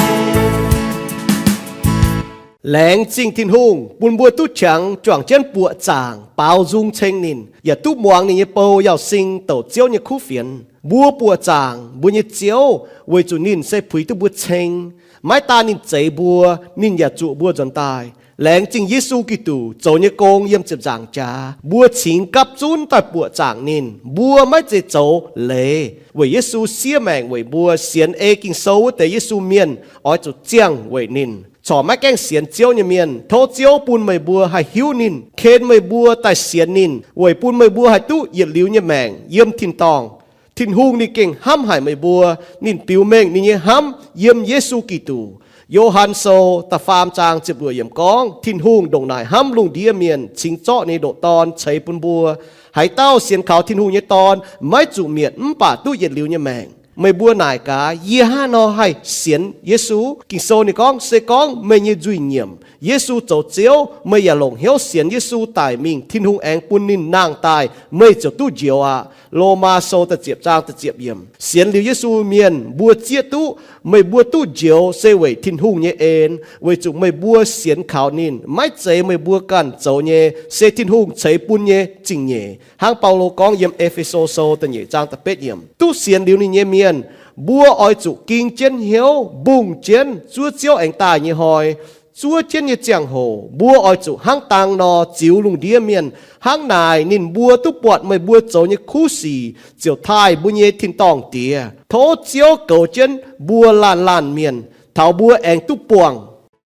Laengz zingh Tin-Hungh bun mbuo duqv qangx juangc jienv buoqc zaangc baaux nzung ceng ninh, yaac duqv muangx ninh nyei bou Yauz Sing douc Ziouv nyei kuv fienx. Mbuo buoqc zaangc mbuo nyei Ziouv weic zuqc ninh se puix duqv mbuo ceng. Maiv daan ninh zeix mbuo, ninh yaac zuoqc mbuo nzuonx daaih. Laengz zingh Yesu Giduc zoux nyei gong yiem ziepc nzaangc jaax, mbuo cingx gapv zunv daaih buoqc zaangc ninh. Mbuo maiv zeiz zoux leiz, weic Yesu siev maengc weic mbuo. Sienx ei Ging-Sou wuov deix Yesu mienh oix zuqc ziangh weic ninh. Corc maiv gaengh sienx Ziouv nyei mienh, tov Ziouv bun meih mbuo haih hiuv ninh, ken meih mbuo daaih sienx ninh, weic bun meih mbuo haih duqv yietc liuz nyei maengc yiem tin-dorngh. Tin-Hungh ninh gengh hnamv haic meih mbuo. Ninh biux mengh ninh nyei hnamv yiem Yesu Giduc. Yo^han Sou da'faam zaang ziepc luoqc yiemc gorngv, Tin-Hungh ndongc naaic hnamv lungh ndiev mienh, cingx zorqv ninh nyei ndoqc Dorn ceix bun mbuo. Haaix dauh sienx kaux Tin-Hungh nyei Dorn maiv zuqc mietc, mv baac duqv yietc liuz nyei maengc. Meih mbuo naaic gaax, yie hnangv haaix nor haih sienx Yesu? Ging-Sou ninh gorngv, se gorngv meih nyei nzuih nyiemc, Yesu zoux Ziouv, meih yaac longc hnyouv sienx Yesu daic mingh, Tin-Hungh aengx bun ninh nangh daaih, meih ziouc duqv njoux aqv. Lomaa Sou da'ziepc zaang da'ziepc yiemc. Sienx liuz Yesu mienh mbuo zieqv duqv, meih mbuo duqv njoux se weic Tin-Hungh nyei en, weic zuqc meih mbuo sienx kaux ninh. Maiv zeiz meih mbuo ganh zoux nyei, se Tin-Hungh ceix bun nyei zingh nyeic. Hnangv Baulo gorngv yiem E^fe^so Sou da'nyeic zaang da'betv yiemc, duqv sienx liuz ninh nyei mienh, mbuo oix zuqc ging jienv hnyouv, mbungh jienv zuov Ziouv aengx daaih nyei hnoi, zuov jienv nyei ziangh hoc, mbuo oix zuqc hnangv dang nor ziux lungh ndiev mienh. Hnangv naaic ninh mbuo duqv buatc meih mbuo zoux nyei kuv sic ziouc taaih mbuo nyei tin-dorngh Diex. Tov Ziouv goux jienv mbuo laanh laanh mienh, taux mbuo aengx duqv buangh